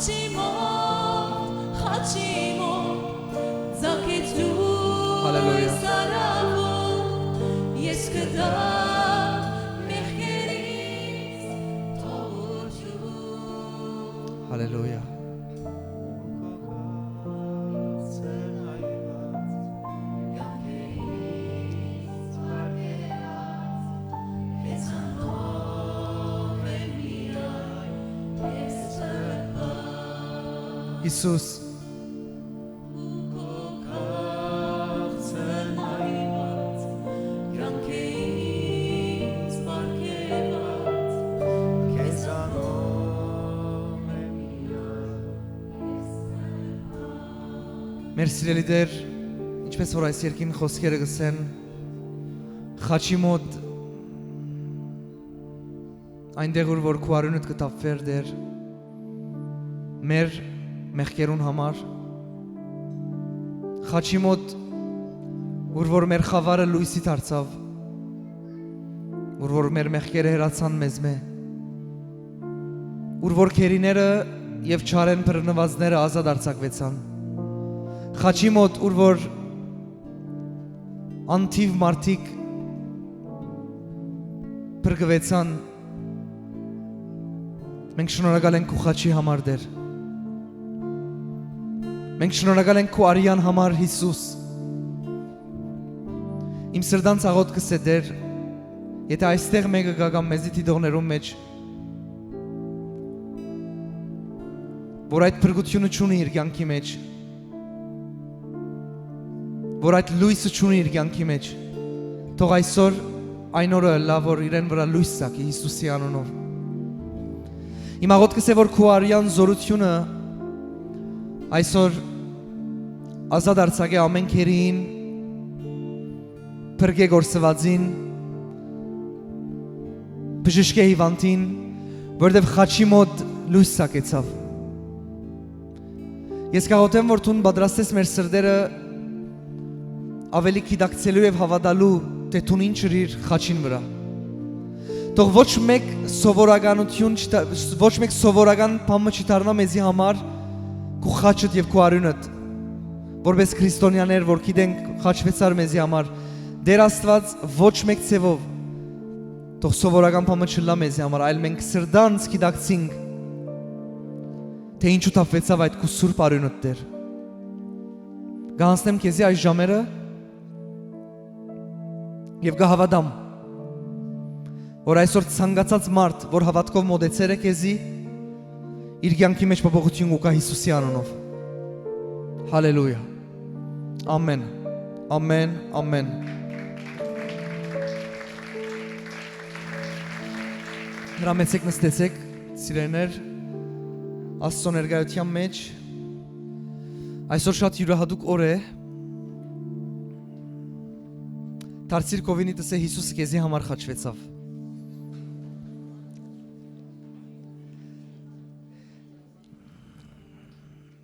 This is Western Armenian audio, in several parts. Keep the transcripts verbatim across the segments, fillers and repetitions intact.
Խաչի մոտ, խաչի մոտ, ձագեցու Հալելույա։ Սարավոտ, ես կտամ մեղքերիս թողություն։ Հալելույա։ Յիսուս։ Մեր սիրելի Տէր, ինչպէս որ այս երկին խօսքերը կ'ըսեն, խաչի մօտ, այնտեղ ուր որ քու արիւնդ կը թափուէր, Տէր, մեր մեղքերուն համար, խաչի մօտ, ուր որ մեր խաւարը լոյսի դարձաւ, ուր որ մեր մեղքերը հեռացան մեզմէ, ուր որ գերիները եւ չարէն բռնուածները ազատ արձակուեցան, խաչի մօտ, ուր որ անթիւ մարդիկ փրկուեցան, մենք շնորհակալ ենք քու խաչի համար, Տէր։ Մենք շնորհակալ ենք քու արեան համար, Յիսուս։ Իմ սրտանց աղօթքս է, Տէր, եթէ այստեղ մէկը կայ կամ մեզի դիտողներուն մէջ, որ այդ փրկութիւնը չունի իր կեանքի մէջ, որ այդ լոյսը չունի իր կեանքի մէջ, թող այսօր այն օրը ըլլայ, որ իրեն վրայ լոյս ծագի Յիսուսի անունով։ Իմ աղօթքս է, որ քու արեան զօրութիւնը այսօր ազատ արձակէ ամէն գերիին, փրկէ կորսուածին, բժշկէ հիւանդին, որովհետեւ խաչի մօտ լոյս ծագեցաւ։ Ես կաղօթեմ, որ դուն պատրաստես մեր սրտերը աւելի գիտակցելու եւ հաւատալու, թէ դուն ինչ ըրիր խաչին վրայ։ Թող ոչ մէկ սովորականութիւն չդա-, ոչ մէկ սովորական բան մը չդառնայ մեզի համար քու խաչդ եւ քու արիւնդ, որպէս քրիստոնեաներ, որ գիտենք խաչուեցար մեզի համար, Տէր Աստուած, ոչ մէկ ձեւով թող սովորական բան մը չըլլայ մեզի համար, այլ մենք սրտանց գիտակցինք, թէ ինչու թափուեցաւ այդ քու սուրբ արիւնդ, Տէր։ Կ'անցնեմ քեզի այս ժամերը եւ կը հաւատամ, որ այսօր ցանկացած մարդ, որ հաւատքով մօտեցեր է քեզի, իր կեանքի մէջ փոփոխութիւն կու գայ Յիսուսի անունով։ Հալելույա։ Ամեն։ Ամեն, ամեն։ Հրամեցէք, նստեցէք, սիրելիներ, Աստծո ներկայութեան մէջ։ Այսօր շատ իւրահատուկ օր է։ Դարձիր քովինիդ, ըսէ, Յիսուսը քեզի համար խաչուեցաւ։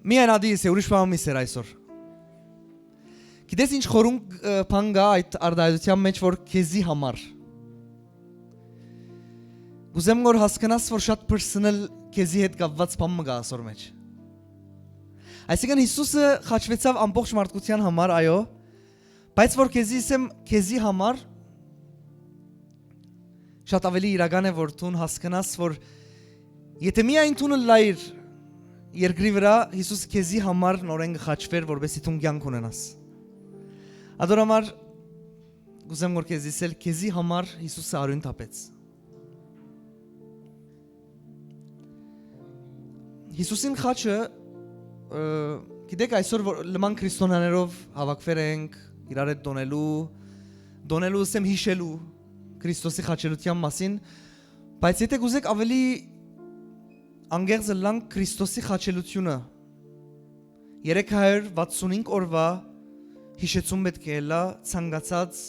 Միայն ադի ըսէ, ուրիշ բան մը ըսէ այսօր։ Գիտես ինչ խորունկ, ը, բան կայ այդ արտահայտութեան մէջ, որ քեզի համար։ Կ'ուզեմ որ հասկնաս, որ շատ personal քեզի հետ կապուած բան մը կայ այսօր մէջ։ Այսինքն Յիսուսը խաչուեցաւ ամբողջ մարդկութեան համար, այո, բայց որ քեզի ըսեմ, քեզի համար շատ աւելի իրական է, որ դուն հասկնաս, որ եթէ միայն դուն ըլլայիր երկրի վրայ, Յիսուս քեզի համար նորէն կը խաչուէր, որպեսզի դուն կեանք ունենաս։ Ադոր համար կ'ուզեմ որ քեզի ըսել, քեզի համար Յիսուսը արիւն թափեց։ Յիսուսին խաչը, ը, գիտեք, այսօր որ լման քրիստոնյաներով հաւաքուեր ենք, իրար հետ տոնելու, տոնելու, ըսեմ, յիշելու Քրիստոսի խաչելութեան մասին, բայց եթէ կ'ուզեք աւելի անկեղծ ըլլանք Քրիստոսի խաչելութիւնը, երեք հարիւր վաթսունհինգ օրուայ յիշեցում պէտք է ըլլայ ցանկացած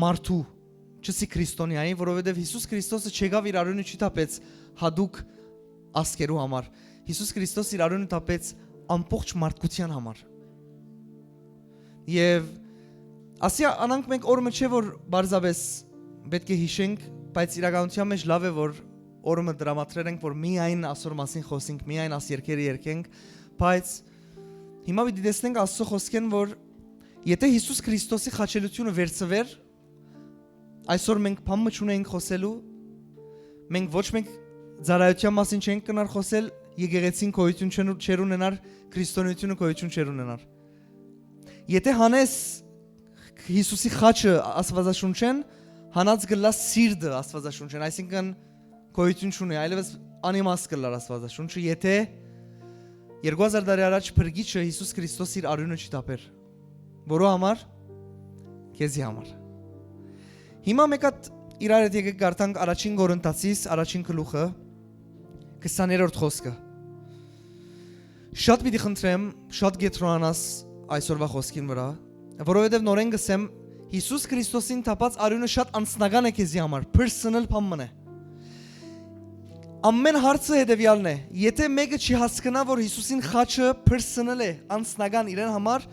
մարդու, չըսի քրիստոնեայի, որովհետեւ Յիսուս Քրիստոսը չեկաւ իր արիւնը չի թափեց յատուկ ազգերու համար։ Յիսուս Քրիստոս իր արիւնը թափեց ամբողջ մարդկութեան համար։ Եւ ասի անանք մենք օր մը չէ, որ պարզապէս պէտք է յիշենք, բայց իրականութեան մէջ լաւ է, որ օր մը դրամատրեր ենք, որ միայն ասոր մասին խօսենք, միայն աս երկերը երկենք, բայց հիմա պիտի տեսնենք Աստուծոյ խօսքէն, որ եթէ Յիսուս Քրիստոսի խաչելութիւնը վերցուեր, այսօր մենք բան մը չունենք խօսելու, մենք ոչ մենք ծառայութեան մասին չենք կրնար խօսել, եկեղեցին գոյութիւն չեն, չեր ունենար, քրիստոնեութիւնը գոյութիւն չեր ունենար։ Եթէ հանես Յիսուսի խաչը Աստուածաշունչէն, հանած կ'ըլլաս սիրտը Աստուածաշունչէն, այսինքն գոյութիւն չունի, այլեւս անիմաստ կ'ըլլար Աստուածաշունչը, եթէ երկու հազար տարի առաջ փրկիչը Յիսուս Քրիստոս իր արիւնը չի թափեր։ Որո համար, քեզի համար։ Հիմա մեկ հատ իրար հետ եկեք կարդանք առաջին Կորինթացիս, առաջին գլուխը, քսաներորդ խօսքը։ Շատ պիտի խնդրեմ, շատ կեդրոնանաս այսօրվա խօսքին վրա, որովհետեւ նորէն կ'ըսեմ, Յիսուս Քրիստոսին թափած արիւնը շատ անձնական է քեզի համար, personal բան մըն է։ Ամեն հարցը հետեւեալն է. եթէ մէկը չի հասկնայ, որ Յիսուսին խաչը personal է, անձնական իրեն համար,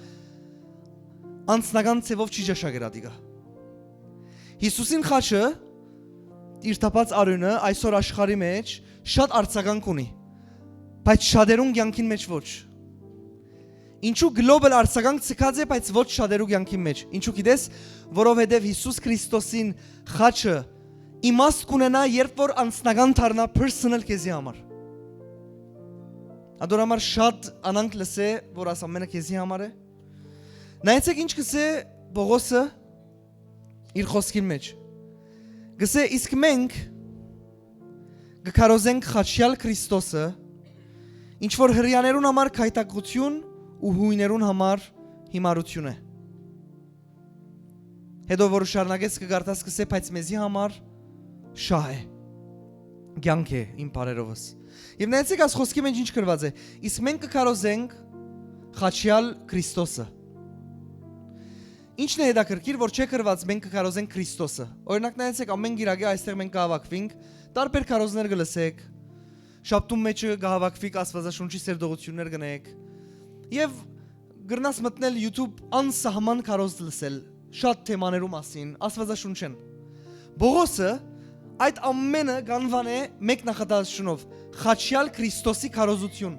անձնական ձեւով չի ճաշակեր ատիկա։ Յիսուսին խաչը, իր թափած արիւնը այսօր աշխարհի մէջ շատ արձագանք ունի, բայց շատերուն կեանքին մէջ ոչ։ Ինչու global արձագանք ձգած է, բայց ոչ շատերու կեանքին մէջ։ Ինչու գիտես, որովհետեւ Յիսուս Քրիստոսին խաչը իմաստ կունենայ, երբ որ անձնական դառնայ, personal քեզի համար։ Ատոր համար շատ անանկ լսե, որ աս ամենը քեզի համար է։ Նայեցեք ինչ կ'ըսէ Պողոսը իր խօսքին մէջ։ Կ'ըսէ, իսկ մենք կը քարոզենք խաչեալ Քրիստոսը, ինչ որ հրեաներուն համար գայթակղութիւն ու յոյներուն համար հիմարութիւն է։ Հետո որ շարունակես կը կարդաս, կ'ըսէ, բայց մեզի համար շահ է, կեանք է, իմ բարերովս։ Եւ նայեցեք, այս խօսքի մէջ ինչ գրուած է. իսկ մենք կը քարոզենք խաչեալ Քրիստոսը։ Ի՞նչն է հետաքրքիր, որ չէ գրուած մենք կը քարոզենք Քրիստոսը։ Օրինակ, նայեցեք, ամէն գիրակի այստեղ մենք կհաւաքուինք, տարբեր քարոզներ կը լսեք, շաբթուն մէջը կը հաւաքուիք, Աստուածաշունչի սերտողութիւններ կ'ընէք եւ կրնաս մտնել YouTube անսահման քարոզ լսել շատ թեմաներու մասին, Աստուածաշունչէն։ Պողոսը այդ ամէնը կ'անուանէ մէկ նախադասութիւնով՝ խաչեալ Քրիստոսի քարոզութիւն։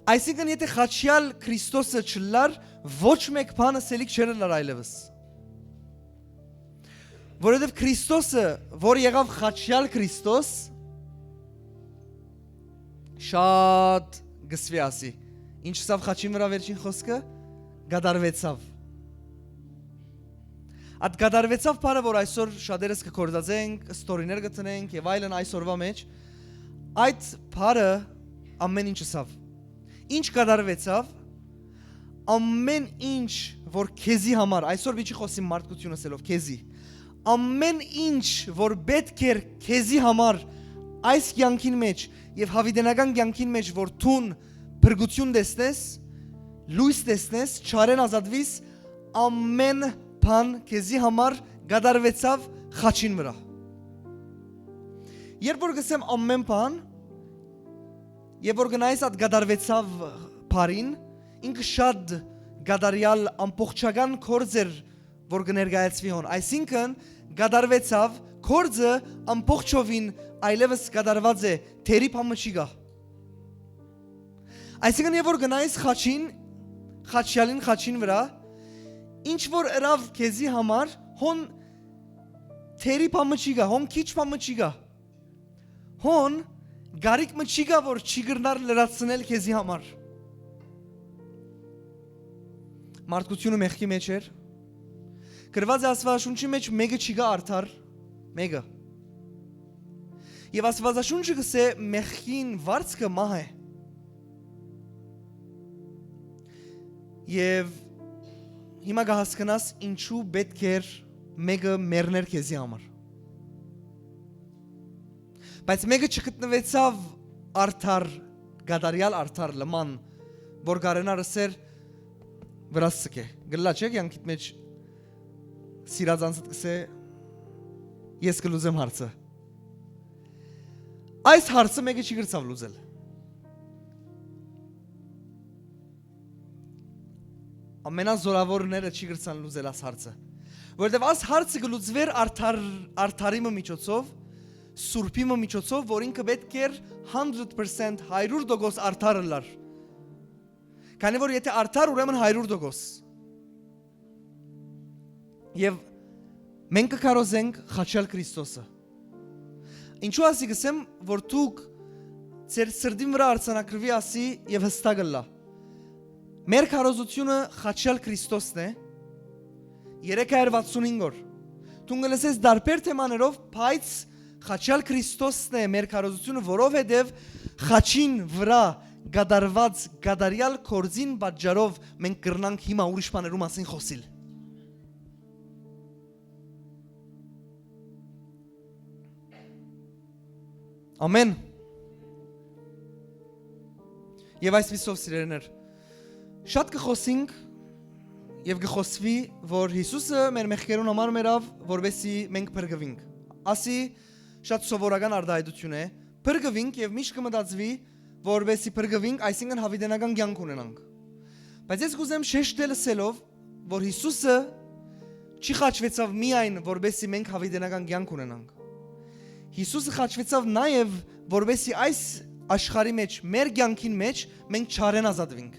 Այսինքն, եթէ խաչեալ Քրիստոսը չըլլար, ոչ մէկ բան ըսելիք չէր ըլլար այլեւս։ Որովհետեւ Քրիստոսը, որ եղաւ խաչեալ Քրիստոս, շատ կ'ըսուի ասի։ Ինչ ըսաւ խաչին վրայ վերջին խօսքը, կատարուեցաւ։ Այդ կատարուեցաւ բառը, որ այսօր շատերս կը գործածենք, story-ներ կը դնենք եւ այլն այսօրվա մէջ, այդ բառը ամէն ինչ ըսաւ։ Ինչ կատարուեցաւ, ամէն ինչ, որ քեզի համար, այսօր մի չի խօսիմ մարդկութիւն ըսելով քեզի, ամէն ինչ, որ պէտք էր քեզի համար այս կեանքին մէջ եւ յաւիտենական կեանքին մէջ, որ դուն փրկութիւն տեսնես, լոյս տեսնես, չարէն ազատուիս, ամէն բան քեզի համար կատարուեցաւ խաչին վրայ։ Երբ որ կ'ըսեմ ամէն բան, եւ որ գնայես այդ կատարուեցաւ բառին, ինքը շատ կատարեալ ամբողջական գործ էր, որ կը ներկայացուի հոն։ Այսինքն, կատարուեցաւ, գործը ամբողջովին այլեւս կատարուած է, թերի բան մը չի գա։ Այսինքն, երբ որ գնայես խաչին, խաչեալին խաչին վրայ, ինչ որ ըրաւ քեզի համար, հոն թերի բան մը չի գա, հոն քիչ բան մը չի գա։ Հոն կարիք մը չի գա, որ չի կրնար լրացնել քեզի համար։ Մարդկությունը մեղքի մէջ էր։ Գրված է Աստուածաշունչի մէջ, մէկը չի գա արդար, մէկը։ Եւ Աստուածաշունչը կ'ըսէ, մեղքին վարձքը մահ է։ Եւ հիմա կը հասկնաս, ինչու պէտք էր մէկը մեռներ քեզի համար։ Բայց մէկը չգտնուեցաւ արդար, կատարեալ արդար լման, որ կարենար ըսեր, վրաս ցկէ։ Կ'ըլլայ, չէ՞, կեանքիդ մէջ սիրած անձդ կ'ըսէ, ես կը լուծեմ հարցը։ Այս հարցը մէկը չի կրցաւ լուծել։ Ամենազորաւորները չի կրցան լուծել այս հարցը։ Որովհետեւ այս հարցը կը լուծուեր արդար, արդարի մը միջոցով, Սուրբի մը միջոցով, որ ինքը պէտք էր hundred percent, հարիւր տոկոս արդար ըլլար։ Քանի որ եթէ արդար, ուրեմն հարիւր տոկոս։ Եւ մենք կը քարոզենք խաչեալ Քրիստոսը։ Ինչու ասի կ'ըսեմ, որ դուք ձեր սրտին վրայ արձանագրուի ասի եւ յստակ ըլլայ։ Մեր քարոզութիւնը խաչեալ Քրիստոսն է, երեք հարիւր վաթսուն հինգ օր։ Դուն կը լսես տարբեր թեմաներով, բայց խաչեալ Քրիստոսն է մեր քարոզութիւնը, որովհետեւ խաչին վրայ կատարուած կատարեալ գործին պատճառով մենք կրնանք հիմա ուրիշ բաներու մասին խօսիլ։ Ամեն։ Եւ այսպիսով, սիրելիներ, շատ կը խօսինք եւ կը խօսուի, որ Յիսուսը մեր մեղքերուն համար մեռաւ, որպեսզի մենք փրկուինք։ Ասի, շատ սովորական արտայայտութիւն է, փրկուինք, եւ միշտ կը մտածուի, որպեսզի փրկուինք, այսինքն՝ յաւիտենական կեանք ունենանք։ Բայց ես կ'ուզեմ շեշտել ըսելով, որ Յիսուսը չի խաչուեցաւ միայն, որպեսզի մենք յաւիտենական կեանք ունենանք։ Յիսուսը խաչուեցաւ նաեւ, որպեսզի այս աշխարհի մէջ, մեր կեանքին մէջ մենք չարէն ազատուինք,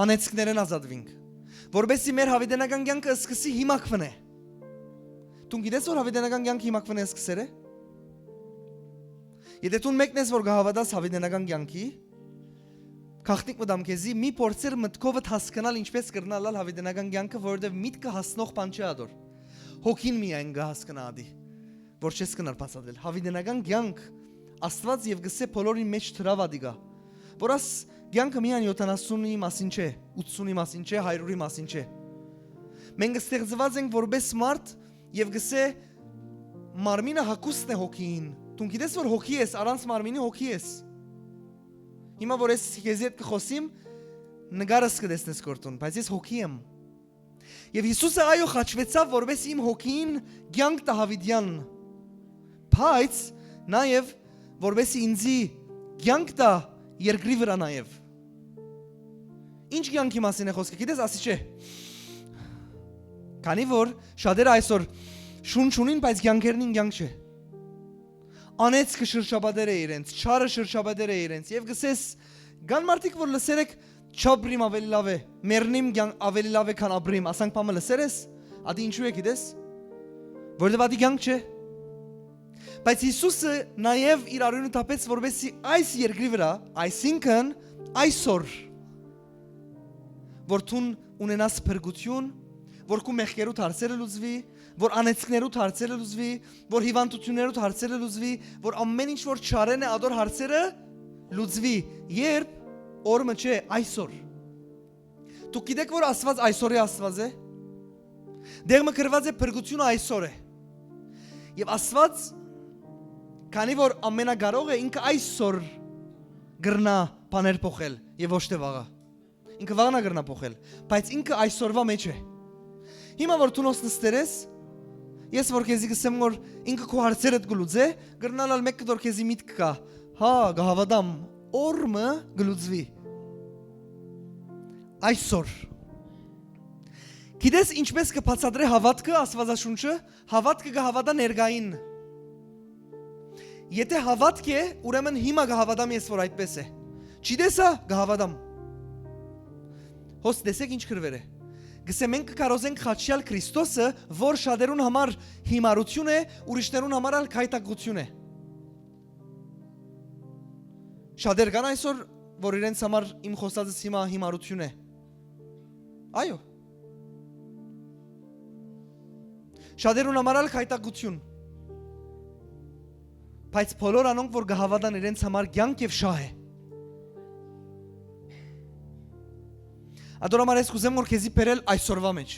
անեծքներէն ազատուինք, որպեսզի մեր յաւիտենական կեանքը սկսի հիմա քուընէ։ Դուն գիտես, որ յաւիտենական կեանքը հիմա քուընէ սկսեր է։ Եթէ դուն մեկն ես, որ կը հաւատաս յաւիտենական կեանքի, գաղտնիք մտամ քեզի, մի փորձեր մտքովդ հասկնալ ինչպէս կրնայ ըլլալ յաւիտենական կեանքը, որովհետեւ միտքը հասնող բան չէ ատոր։ Հոգին միայն կը հասկնայ ատի, որ չես կրնար բացատրել։ Յաւիտենական կեանք Աստուած եւ կ'ըսէ, բոլորին մէջ դրաւ ատիկա, որ աս կեանքը միայն յոթանասունի մասին չէ, ութսունի մասին չէ, հարիւրի մասին չէ։ Մենք ստեղծուած ենք որպէս մարդ եւ կ'ըսէ, մարմինը հագուստն է հոգիին։ Դուն գիտես, որ հոգի ես, առանց մարմինի հոգի ես։ Հիմա որ ես քեզի հետ կը խօսիմ, նկարս կը տեսնես քո արտուն, բայց ես հոգի եմ։ Եւ Յիսուսը, այո, խաչուեցաւ, որպէս իմ հոգին կեանք տայ յաւիտեան, բայց նաեւ որպէս ինձի կեանք տայ երկրի վրայ նաեւ։ Ինչ կեանքի մասին է խօսքը, գիտես, ասի չէ։ Քանի որ շատերը այսօր շունչ ունին, բայց կեանքերնին կեանք չէ։ Անեծքը շրջապատեր է իրենց, չարը շրջապատեր է իրենց, եւ կ'ըսես, կան մարդիկ, որ լսեր եք, «Չապրիմ, աւելի լաւ է, մեռնիմ, կեան-, աւելի լաւ է, քան ապրիմ», ասանք բան մը լսեր ես։ Ատի ինչու է, գիտես, որովհետեւ ատի կեանք չէ։ Բայց Յիսուսը նաեւ իր արիւնը թափեց, որպեսզի այս երկրի վրայ, այսինքն այսօր, որ դուն ունենաս փրկութիւն, որ քու մեղքերուդ հարցերը լուծուի, որ անեծքներուդ հարցերը լուծուի, որ հիւանդութիւններուդ հարցերը լուծուի, որ ամեն ինչ որ չարէն է, ատոր հարցերը լուծուի, երբ, օր մը չէ, այսօր։ Դուք գիտեք, որ Աստուած այսօրի Աստուած է։ Դեղ մը գրուած է, փրկութիւնը այսօր է։ Եւ Աստուած, քանի որ ամենակարող է, ինքը այսօր կրնայ բաներ փոխել եւ ոչ թե վաղը։ Ինքը վաղն ա կրնայ փոխել, բայց ինքը այսօրվա մէջ է։ Հիմա որ դուն օս նստեր ես, ես որ քեզի կ'ըսեմ, որ ինքը քու հարցերդ կը լուծէ, կրնայ ալ մէկը որ քեզի միտք կայ, հա, կը հաւատամ, օր մը կը լուծուի։ Այսօր։ Գիտես ինչպէս կը բացատրէ հաւատքը Աստուածաշունչը։ Հաւատքը կը հաւատայ ներկային։ Եթէ հաւատք է, ուրեմն հիմա կը հաւատամ ես, որ այդպէս է։ Չի տեսայ, կը հաւատամ։ Հոս տեսեք ինչ գրուեր է։ Կ'ըսէ, մենք կը քարոզենք խաչեալ Քրիստոսը, որ շատերուն համար հիմարութիւն է, ուրիշներուն համար ալ գայթակղութիւն է։ Շատեր կան այսօր, որ իրենց համար իմ խօսածս հիմա հիմարութիւն է։ Այո։ Շատերուն համար ալ գայթակղութիւն։ Բայց բոլոր անոնք, որ կը հաւատան, իրենց համար կեանք եւ շահ է։ Ատոր համար ես կ'ուզեմ, որ քեզի բերել այսօրվա մէջ։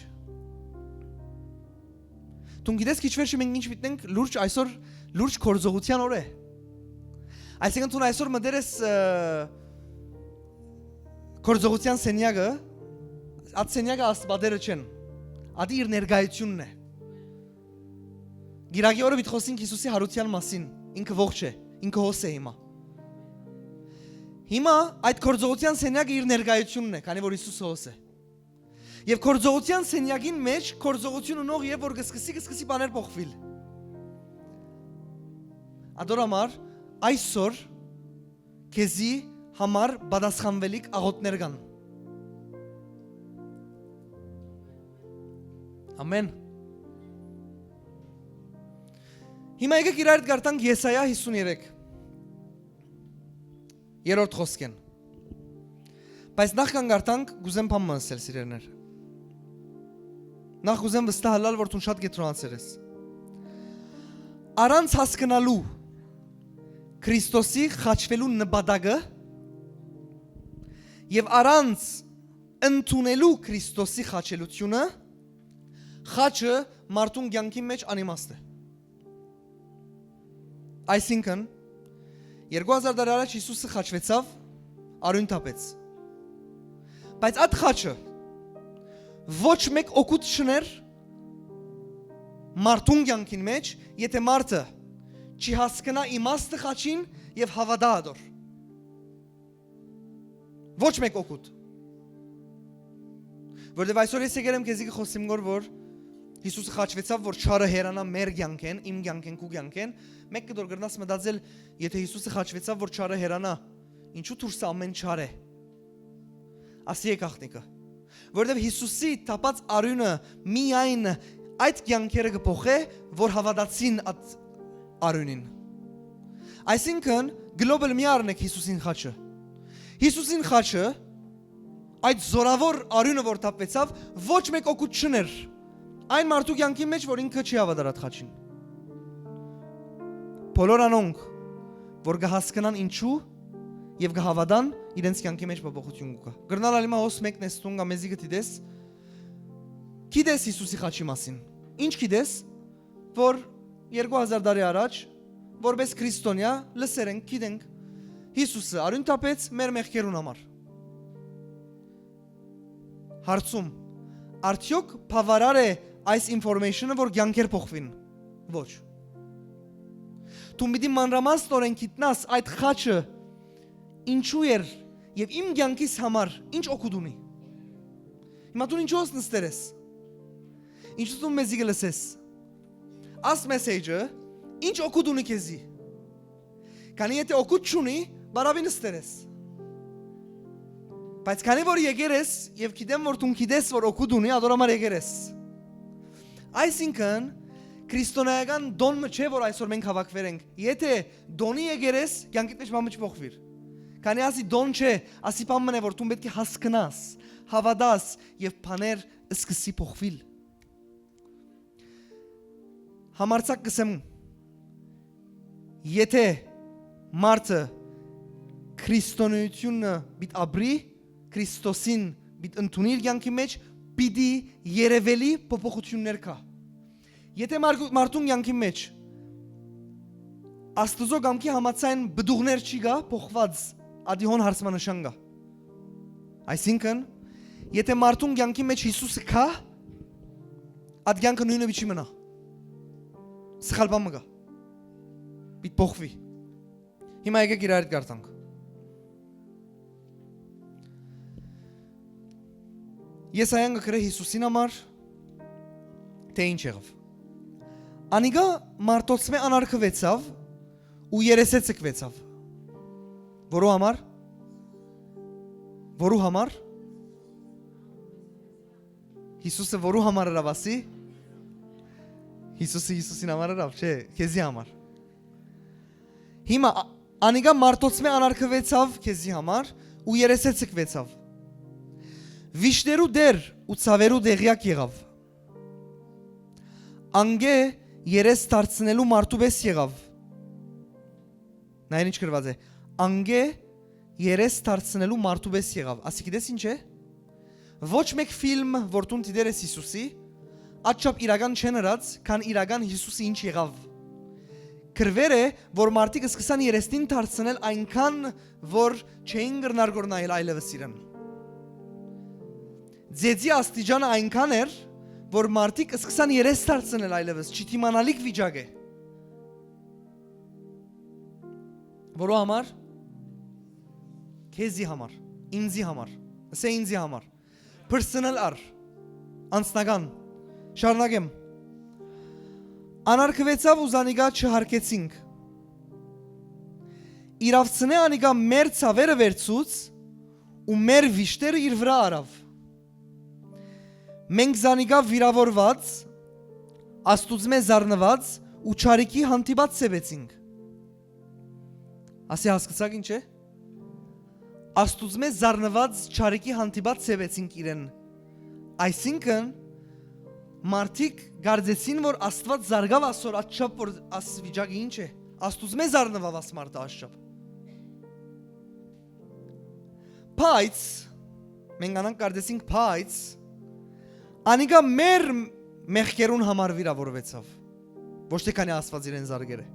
Դուն գիտես, քիչ վերջը մենք ինչ մտնենք, լուրջ այսօր, լուրջ գործողութեան օր է։ Այսինքն, դուն այսօր մտեր ես, ը, գործողութեան սենյակը, այդ սենյակը աստուածները չեն, ատի իր ներկայությունն է։ Կիրակի օրը պիտի խօսենք Յիսուսի յարութեան մասին, ինքը ողջ է, ինքը հոս է հիմա։ Հիմա այդ գործողութեան սենյակը իր ներկայությունն է, քանի որ Յիսուսը հոս է։ Եւ գործողութեան սենյակին մէջ գործողութիւն ունող է, որ կը սկսի, կը սկսի բաներ փոխուիլ։ Ատոր համար այսօր քեզի համար պատասխանուելիք աղօթքներ կան։ Ամեն։ Հիմա եկեք իրար հետ կարդանք Եսայա հիսուն երեք, երրորդ խոսքէն։ Բայց նախքան կարդանք, կ'ուզեմ բան մը ըսել, սիրելիներ։ Նախ կ'ուզեմ վստահ ըլլալ, որ դուն շատ կեդրոնացեր ես։ Առանց հասկնալու Քրիստոսի խաչուելու նպատակը եւ առանց ընդունելու Քրիստոսի խաչելությունը, խաչը մարդուն կեանքին մէջ անիմաստ է։ Այսինքն, երկու հազար տարի առաջ Յիսուսը խաչուեցաւ, արիւն թափեց։ Բայց այդ խաչը ոչ մէկ օգուտ չուներ մարդուն կեանքին մէջ, եթէ մարդը չի հասկնայ իմաստը խաչին եւ հաւատայ ատոր։ Ոչ մէկ օգուտ։ Որտեւ այսօր ես եկեր եմ քեզի կը խօսիմ գոր, որ Յիսուսը խաչուեցաւ, որ չարը հեռանայ մեր կեանքէն, իմ կեանքէն, քու կեանքէն։ Մէկ կտոր կրնաս մտածել, եթէ Յիսուսը խաչուեցաւ, որ չարը հեռանայ, ինչու դուրս ամէն չար է։ Ասի է գաղտնիքը։ Որտեւ Յիսուսի թափած արիւնը միայն այդ կեանքերը կը փոխէ, որ հաւատացին այդ արիւնին։ Այսինքն, գլոբալ մի առնեք Յիսուսին խաչը։ Յիսուսին խաչը, այդ զորաւոր արիւնը, որ թափուեցաւ, ոչ մէկ օգուտ չուներ այն մարդու կեանքին մէջ, որ ինքը չի հաւատար այդ խաչին։ Բոլոր անոնք, որ կը հասկնան ինչու եւ կը հաւատան, իրենց կեանքի մէջ փոփոխութիւն կու գայ։ Կրնալ ալ հիմա հոս մեկն ես դուն կամ մեզի կը դիտես, գիտես Յիսուսի խաչի մասին։ Ինչ գիտես, որ երկու հազար տարի առաջ, որպէս քրիստոնեայ, լսեր ենք, գիտենք, Յիսուսը արիւն թափեց մեր մեղքերուն համար։ Հարցում. արդեօք բաւարար է այս information-ը, որ կեանքեր փոխուին։ Ոչ։ Դու պիտի մանրամասնօրէն գիտնաս այդ խաչը ինչու էր եւ իմ կեանքիս համար ինչ օգուտ ունի։ Հիմա դու ինչու նստեր ես։ Ինչու դու մեզի կը լսես։ Այս մեսեջը ինչ օգուտ ունի քեզի։ Քանի եթէ օգուտ չունի, բարաւին նստեր ես։ Բայց քանի որ եկեր ես եւ գիտեմ, որ դուն գիտես, որ օգուտ ունի, ատոր համար եկեր ես։ Այսինքն, քրիստոնեական տոն մը չէ, որ այսօր մենք հաւաքուեր ենք։ Եթէ տոնի եկեր ես, կեանքիդ մէջ բան մը չփոխուիր։ Քանի ասի տոն չէ, ասի բան մը է, որ դու պէտք է հասկնաս, հաւատաս եւ բաներ սկսի փոխուիլ։ Համարձակ կ'ըսեմ, եթէ մարդը քրիստոնեութիւնը պիտի ապրի, Քրիստոսին պիտի ընդունի իր կեանքի մէջ, պիտի երեւելի փոփոխութիւններ կայ։ Եթէ մարդու-, մարդուն կեանքի մէջ Աստուծոյ կամքի համաձայն պտուղներ չի գայ, փոխուած, ատի հոն հարցմանշան կայ։ Այսինքն, եթէ մարդուն կեանքի մէջ Յիսուսը կայ, այդ կեանքը նոյնը պիտի մնայ։ Սխալ բան մը կայ։ Պիտի փոխուի։ Հիմա եկեք իրար հետ կարդանք։ Եսայան կը գրէ Յիսուսին համար, թէ ինչ եղաւ։ Անիկա մարդոցմէ անարգուեցաւ ու երեսէ ձգուեցաւ։ Որո համար։ Որու համար։ Յիսուսը որու համար ըրաւ, ասի։ Յիսուսը Յիսուսին համար ըրաւ, չէ, քեզի համար։ Հիմա ա-, անիկա մարդոցմէ անարգուեցաւ քեզի համար ու երեսէ ձգուեցաւ։ Վիշտերու տէր ու ցաւերու դեղեակ եղաւ։ Անկէ երես դարձնելու մարդու պէս եղաւ։ Նայեն ինչ գրուած է. «Անկէ երես դարձնելու մարդու պէս եղաւ»։ Ասի, գիտես ինչ է։ Ոչ մէկ ֆիլմ, որ դուն դիտեր ես Յիսուսի, ատչափ իրական չեն ըրած, քան իրական Յիսուսը ինչ եղաւ։ Գրուեր է, որ մարդիկ սկսան երեսնին դարձնել այնքան, որ չէին կրնար գոր նայել այլևս իրեն։ Ծեծի աստիճանը այնքան էր, որ մարդիկ սկսան երես դարձնել այլևս, չդիմանալիք վիճակ է։ Որո համար։ Քեզի համար, ինձի համար, ասե ինձի համար, personal ար, անձնական, շարունակեմ։ Անարգուեցաւ ու զանիկա չհարգեցինք։ իրավցնէ անիկա մեր ցաւերը վերցուց ու մեր վիշտերը իր վրայ առաւ։ Մենք զանիկա վիրաւորուած, Աստուծմէ զարնուած ու չարիքի հանդիպած ծեւեցինք։ Ասի, հասկցաք ինչ է։ Աստուծմէ զարնուած, չարիքի հանդիպած ծեւեցինք իրեն։ Այսինքն, մարդիկ կարծեցին, որ Աստուած զարգաւ ասոր, աչափ որ աս վիճակը ինչ է։ Աստուծմէ զարնուաւ աս մարդը աչափ։ Բայց, մենք անանք կարծեցինք, բայց անիկա մեր մեղքերուն համար վիրաւորուեցաւ, ոչ թէ քանի Աստուած իրեն զարգեր է։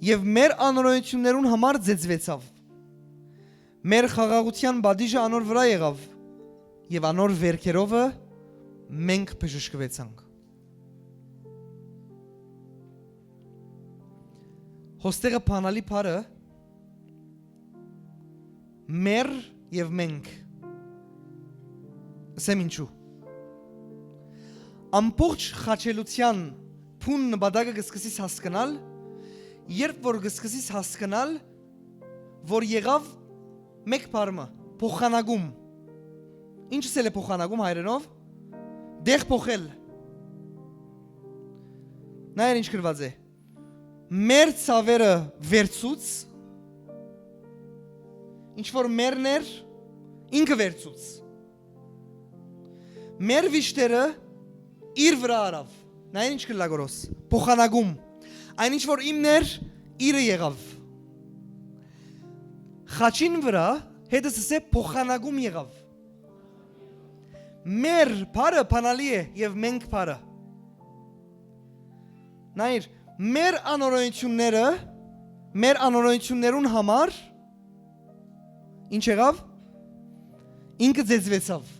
Եւ մեր անօրենութիւններուն համար ծեծուեցաւ։ Մեր խաղաղութեան պատիժը անոր վրայ եղաւ, եւ անոր վերքերովը մենք բժշկուեցանք։ Հոստեղը բանալի բառը մեր եւ մենք։ Ասեմ ինչու։ Ամբողջ խաչելութեան բուն նպատակը կը սկսես հասկնալ, երբ որ կը սկսես հասկնալ, որ եղաւ մէկ բառ մը, փոխանակում։ Ինչ ըսել է փոխանակում հայերէնով։ Տեղ փոխել։ Նայեր ինչ գրուած է։ Մեր ցաւերը վերցուց, ինչ որ մերն էր, ինքը վերցուց։ Մեր վիշտերը իր վրայ առաւ։ Նայեն ինչ կը լա գորոս։ Փոխանակում։ Այն ինչ որ իմն էր, իրը եղաւ։ Խաչին վրայ, հետը սսե փոխանակում եղաւ։ Մեր բառը բանալի է եւ մենք բառը։ Նայիր, մեր անօրենությունները, մեր անօրենություններուն համար ինչ եղաւ։ Ինքը ծեծուեցաւ։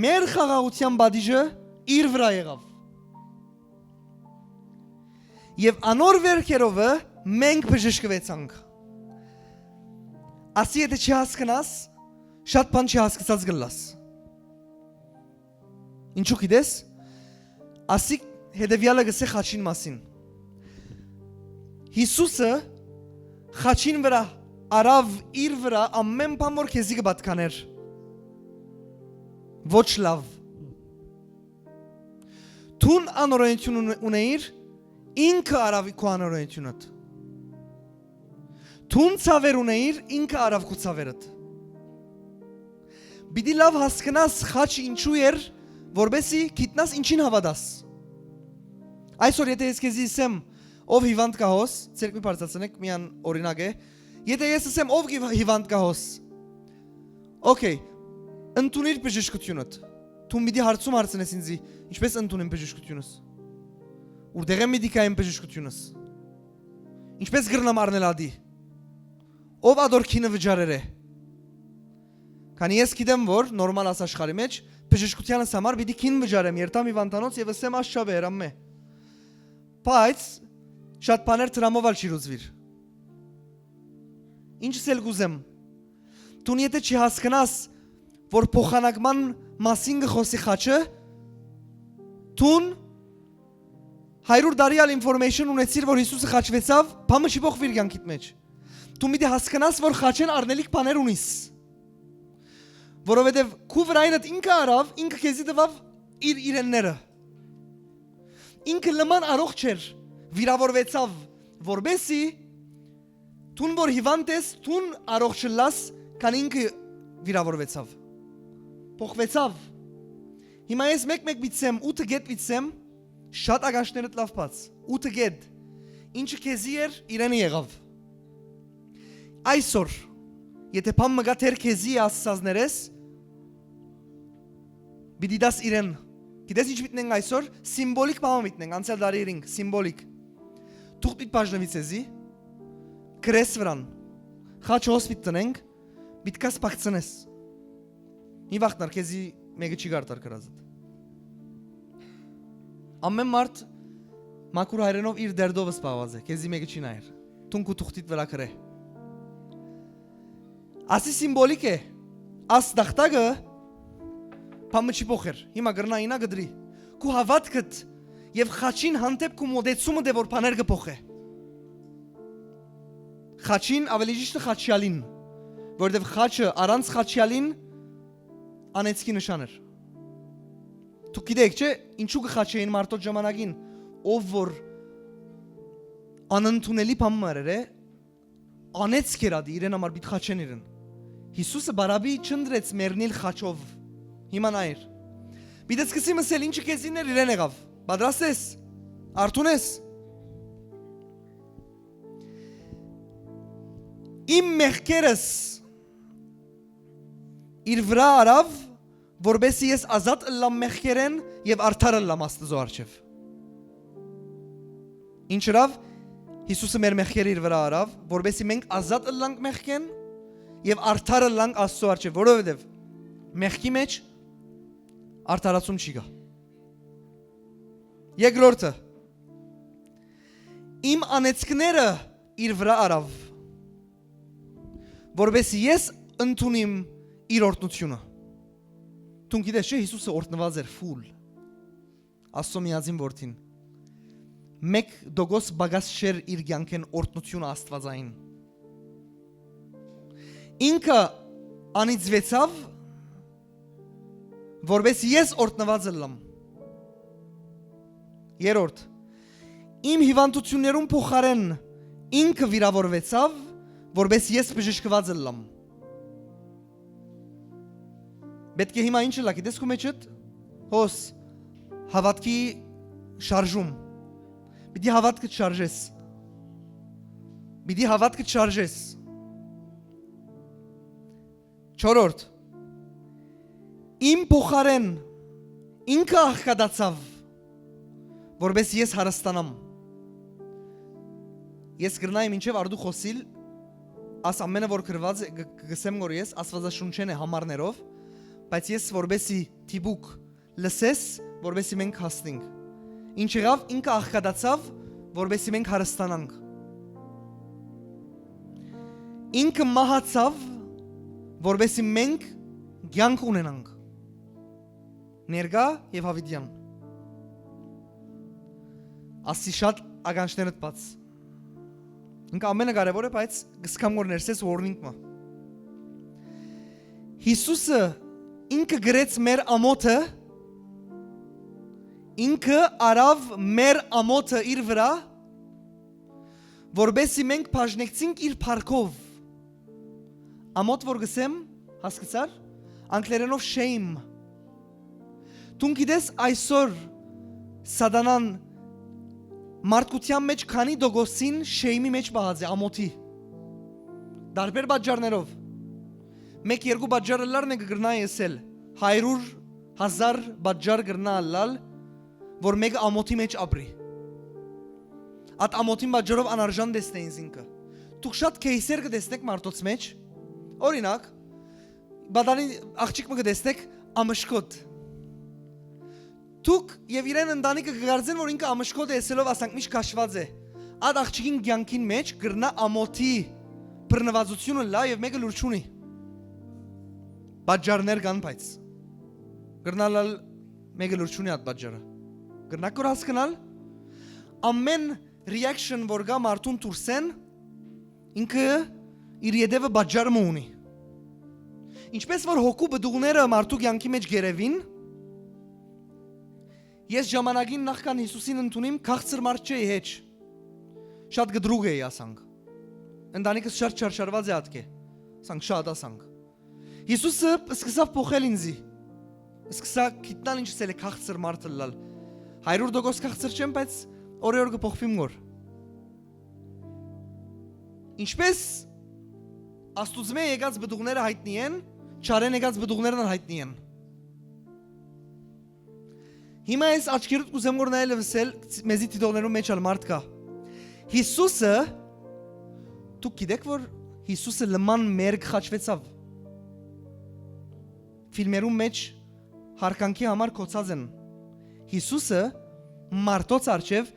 Մեր խաղաղութեան պատիժը իր վրայ եղաւ։ Եւ անոր վերքերովը մենք բժշկուեցանք։ Ասի, եթե չի հասկնաս, շատ բան չի հասկցած գլաս։ Ինչու գիտես։ Ասի, հետեւեալը գսե խաչին մասին։ Յիսուսը խաչին վրայ առաւ իր վրայ ամեն բան որ քեզի կը պատկաներ, ոչ լաւ։ Դուն անօրենություն ունե- ունեիր, ինքը առաւ քու անօրենությունդ։ Դուն ցաւեր ունեիր, ինքը առաւ քու ցաւերդ։ Պիտի լաւ հասկնաս խաչը ինչու էր, որպեսզի գիտնաս ինչին հաւատաս։ Այսօր եթե ես քեզի ասեմ, ով հիվանդ կայ հոս, ձերք մի բարձրացնեք, միան օրինակ է, եթե ես ասեմ, ով կի- հիվանդ կայ հոս, օքեյ, ընդունիր բժշկությունդ, դու պիտի հարցում հարցնես ինձի, ինչպես ընդունեմ բժշկությունս, ուրտեղէ պիտի գայեմ բժշկությունս, ինչպես կրնամ առնել ատի, ով ատոր գինը վճարեր է։ Քանի ես գիտեմ որ նորմալ աս աշխարհի մեջ բժշկութեանս համար պիտի գին վճարեմ, երթամ հիվանդանոց եւ ըսեմ, «Աս շապ է, հրամմէ»։ Բայց շատ բաներ դրամով ալ չի լուծուիր։ Ինչ ըսել կ'ուզեմ, դուն եթե չի հասկնաս, որ փոխանակման մասին կը խօսի խաչը, դուն հարիւր տարի ալ information ունեցիր, որ Յիսուսը խաչուեցաւ, բան մը չի փոխուիր կեանքիդ մեջ։ Դու պիտի հասկնաս, որ խաչեն առնելիք բաներ ունիս, որովհետեւ քու վրայինդ ինքը առաւ, ինքը քեզի տուաւ իր իրենները։ Ինքը լման առողջ էր, վիրաւորուեցաւ, որպեսզի դուն որ հիվանդ ես, դուն առողջ ըլլաս, քան ինքը վիրաւորուեցաւ, փոխուեցաւ։ Հիմա ես մեկ-մեկ պիտի սեմ, ութը կետ պիտի սեմ, շատ ականջներդ լաւ բաց, ութը կետ, ինչը քեզի էր, իրենը եղաւ։ Այսօր, եթե բան մը կա թեր քեզի ասացածներես, պիտի դաս իրեն։ Գիտես ինչ մտնենք այսօր, սիմվոլիկ բան մտնենք, անցյալ տարի իրենք սիմվոլիկ, թուղթ պիտի բաժնվի ցեզի, գրես վրան, խաչ հոս պիտի տնենք, պիտի կաս պակցնես։ Մի վախնար, քեզի մեկը չի կարդար գրածդ։ Ամեն մարդ մաքուր հայրենով իր դերդով սպաված է, քեզի մեկը չի նայեր, թուն քու թուղթիդ վրա գրե։ Ասի սիմվոլիկ է, աս տախտակը բան մը չի փոխեր, հիմա կրնայ ինա կդրի, քու հաւատքդ Եւ խաչին հանդէպ քու մոտեցումը դէ որ բաներ կը փոխէ։ Խաչին, ավելի ճիշդը խաչեալին, որովհետեւ խաչը առանց խաչեալին անեծքի նշան էր։ Դուք գիտէք, չէ՞, ինչու կը խաչէին մարդոց ժամանակին, ով որ անընդունելի բան մը ըրեր է, անեծք էր ատի, իրեն համար պիտի խաչեն իրեն։ Յիսուսը Բարաբի չընտրեց մեռնիլ խաչով։ Հիմա նայր։ Պիտի սկսեմ ըսել ինչը քեզին էր, իրեն եղաւ։ Պատրաստ ես։ Արթուն ես։ Իմ մեղքերս իր վրայ առաւ, որպեսզի ես ազատ ըլլամ մեղքերէն եւ արդար ըլլամ Աստուծոյ առջեւ։ Ինչ ըրաւ, Յիսուսը մեր մեղքերը իր վրայ առաւ, որպեսզի մենք ազատ ըլլանք մեղքէն եւ արդար ըլլանք Աստուծոյ առջեւ, որովհետեւ մեղքի մէջ արդարացում չի գա։ Երկրորդը, իմ անեծքները իր վրայ առաւ, որպեսզի ես ընդունիմ իր օրհնութիւնը։ Դուն գիտես, չէ՞, Յիսուսը օրհնուած էր full։ Աստծո միածին որդին։ Մէկ տոկոս պակաս չէր իր կեանքէն օրհնութիւնը Աստուածային։ Ինքը անիծուեցաւ, որպեսզի ես օրհնուած ըլլամ։ Երրորդ, իմ հիւանդութիւններուն փոխարէն ինքը վիրաւորուեցաւ, որպեսզի ես բժշկուած ըլլամ։ Պէտք է հիմա ինչ ըլլայ, գիտես քու մէջդ, հոս, հաւատքի շարժում։ Պիտի հաւատքդ շարժես։ Պիտի հաւատքդ շարժես։ Չորրորդ, իմ փոխարէն ինքը աղքատացաւ, որպեսզի ես հարստանամ։ Ես կրնայ մինչեւ արդու խօսիլ, աս ամենը որ գրուած է, գ-, գ-, գսեմ որ ես Աստուածաշունչէն է համարներով, բայց ես որպեսզի դիպուկ լսես, որպեսզի մենք հասնենք։ Ինչ եղաւ, ինքը աղքատացաւ, որպեսզի մենք հարստանանք։ Ինքը մահացաւ, որպեսզի մենք կեանք ունենանք, ներկայ եւ յաւիտեան։ Ասի շատ ականջներդ բաց։ Ինքը ամենակարեւորը, բայց կսկամ որ ներսես warning մը։ Յիսուսը ինքը գրեց մեր ամոթը, ինքը արաւ մեր ամոթը իր վրայ, որպեսզի մենք բաժնեկցենք իր փառքով։ Ամոթ որ գսեմ, հասկցար, անգլերենով shame։ Դուն գիտես այսօր սատանան մարդկության մեջ քանի տոկոսին shame-ի մեջ պահած է, ամոթի։ Տարբեր պատճառներով։ Մեկ երկու պատճառ ըլլար նե կրնայ ըսել, հարիւր հազար պատճառ կրնայ ըլլալ, որ մեկը ամոթի մեջ ապրի։ Այդ ամոթին պատճառով անարժան տեսնէ ինքզինքը։ Դուք շատ кейսեր կը տեսնէք մարդոց մեջ։ Օրինակ, պատանի աղջիկ մը կը տեսնէք, ամշկոտ։ Դուք եւ իրեն ընտանիքը կը կարծեն, որ ինքը ամշկոտ է եսելով, ասանք միշտ քաշված է։ Այդ աղջիկին կեանքին մեջ կրնայ ամոթի բռնվածությունը լա եւ մեկը լուր չունի։ Պատճառներ կան, բայց կրնայ լալ մեկը լուր չունի այդ պատճառը։ Կրնաք որ հասկնալ, ամեն reaction որ գայ մարդուն դուրսէն, ինքը իր ետեւը պատճառ մը ունի։ Ինչպես որ հոգու պտուղները մարդու կեանքի մեջ գերեւին, ես ժամանակին նախքան Յիսուսին ընդունիմ, քաղցր մարդ չէի հեչ։ Շատ կտրուկ էի, ասանք։ Ընտանիքս շատ չարչարված է ատկէ։ Ասանք, շատ, ասանք։ Յիսուսը սկսաւ փոխել ինձի։ Սկսա գիտնալ ինչ ըսել է քաղցր մարդ ըլլալ։ Հարիւր տոկոս քաղցր չեմ, բայց օրը օր կը փոխվիմ գոր։ Ինչպես Աստուծմէ եկած պտուղները յայտնի են, չարեն եկած պտուղներն ալ յայտնի են։ Հիմա ես աչքերուդ կուզեմ որ նայել ըսել, մեզի դիտողներուն մեջ ալ մարդ կայ։ Յիսուսը, դուք գիտեք որ Յիսուսը լման մերկ խաչվեցաւ։ Ֆիլմերուն մեջ յարգանքի համար գոցած են։ Յիսուսը մարդոց առջեւ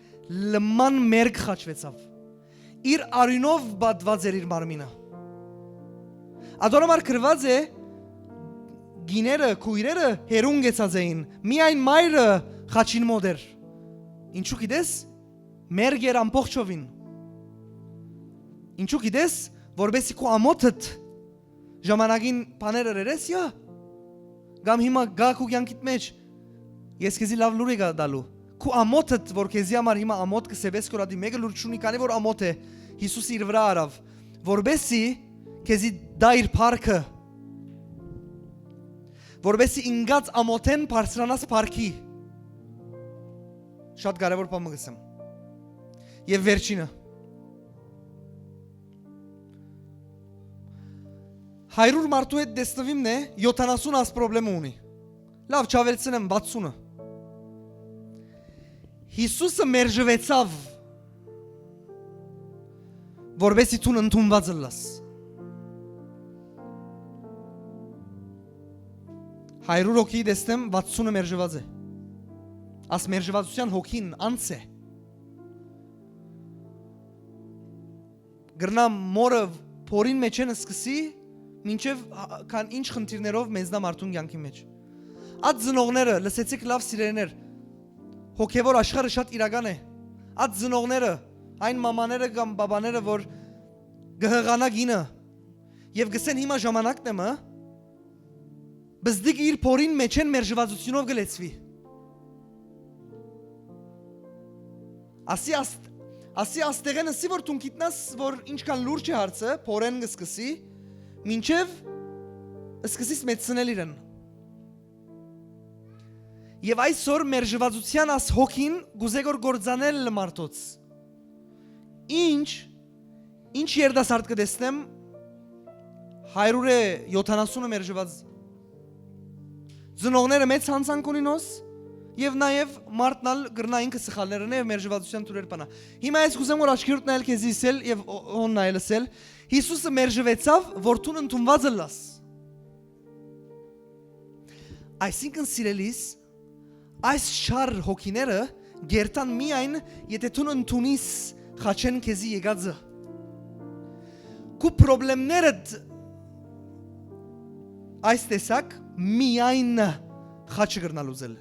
լման մերկ խաչվեցաւ։ Իր արիւնով պատված էր իր մարմինը։ Ատոր համար գրուած է, կիները, քոյրերը հեռուն գեցած էին, միայն մայրը խաչին մոտ էր։ Ինչու՞ գիտես, մերկ էր ամբողջովին։ Ինչու՞ գիտես, որպեսզի քու ամօթդ ժամանակին բաներ ըրերես, յա, կամ հիմա գայ քու կեանքիդ մէջ, ես քեզի լաւ լուր եկայ տալու։ Քու ամօթդ, որ քեզի համար հիմա ամօթ կը սեպես, կորադի մէկը լուր չունի, քանի որ ամօթ է, Յիսուս իր վրայ առաւ, որպեսզի քեզի տայ իր փառքը, որպեսզի ինկած ամօթէն բարձրանաս փառքի։ Շատ կարեւոր բան մը կ'ըսեմ։ Եւ վերջինը։ Հարիւր մարդու հետ տեսնուիմ նե, եօթանասուն աս պրոբլեմը ունի։ Լաւ, չաւելցնեմ, վաթսունը։ Յիսուսը մերժուեցաւ, որպեսզի դուն ընդունուած ըլլաս։ Հարիւր հոգի տեսնեմ, վաթսունը մերժուած է։ Աս մերժուածութեան հոգին անց է։ Կրնայ մօրը փորին մէջէն սկսի, մինչեւ հա-, քան ինչ խնդիրներով մեզնա մարդուն կեանքի մէջ։ Այդ ծնողները, լսեցիք լաւ, սիրելիներ, հոգեվոր աշխարհը շատ իրական է։ Այդ ծնողները, այն մամաները կամ բաբաները, որ կը յղանայ կինը, եւ կ'ըսեն, «Հիմա ժամանակն է, մը», բզդիկը իր փորին մէջէն մերժուածութիւնով կը լեցուի։ Ասի աստ-, ասի աստեղէն ըսի, որ դուն գիտնաս, որ ինչքան լուրջ է հարցը, փորէն կը սկսի, մինչեւ սկսիս մեծցնել իրեն։ Եւ այսօր մերժուածութեան աս հոգին կ'ուզէ որ գործանել մարդոց։ Ինչ, ինչ երիտասարդ կը տեսնեմ, հարիւրը եօթանասունը մերժուած, ծնողները մեծ յանցանք ունին հոս, եւ նաեւ մարդն ալ կրնայ ինքը սխալներ ընէ եւ մերժուածութեան դուռեր բանայ։ Հիմա ես կ'ուզեմ որ աչքերուդ նայել քեզի ըսել եւ օ-, հոն նայել ըսել, Յիսուսը մերժուեցաւ որ դուն ընդունուած ըլլաս։ Այսինքն, սիրելիս, այս չար հոգիները կերթան միայն, եթե դուն ընդունիս խաչէն քեզի եկածը։ Քու պրոբլեմներդ այս տեսակ միայն խաչը կրնայ լուծել։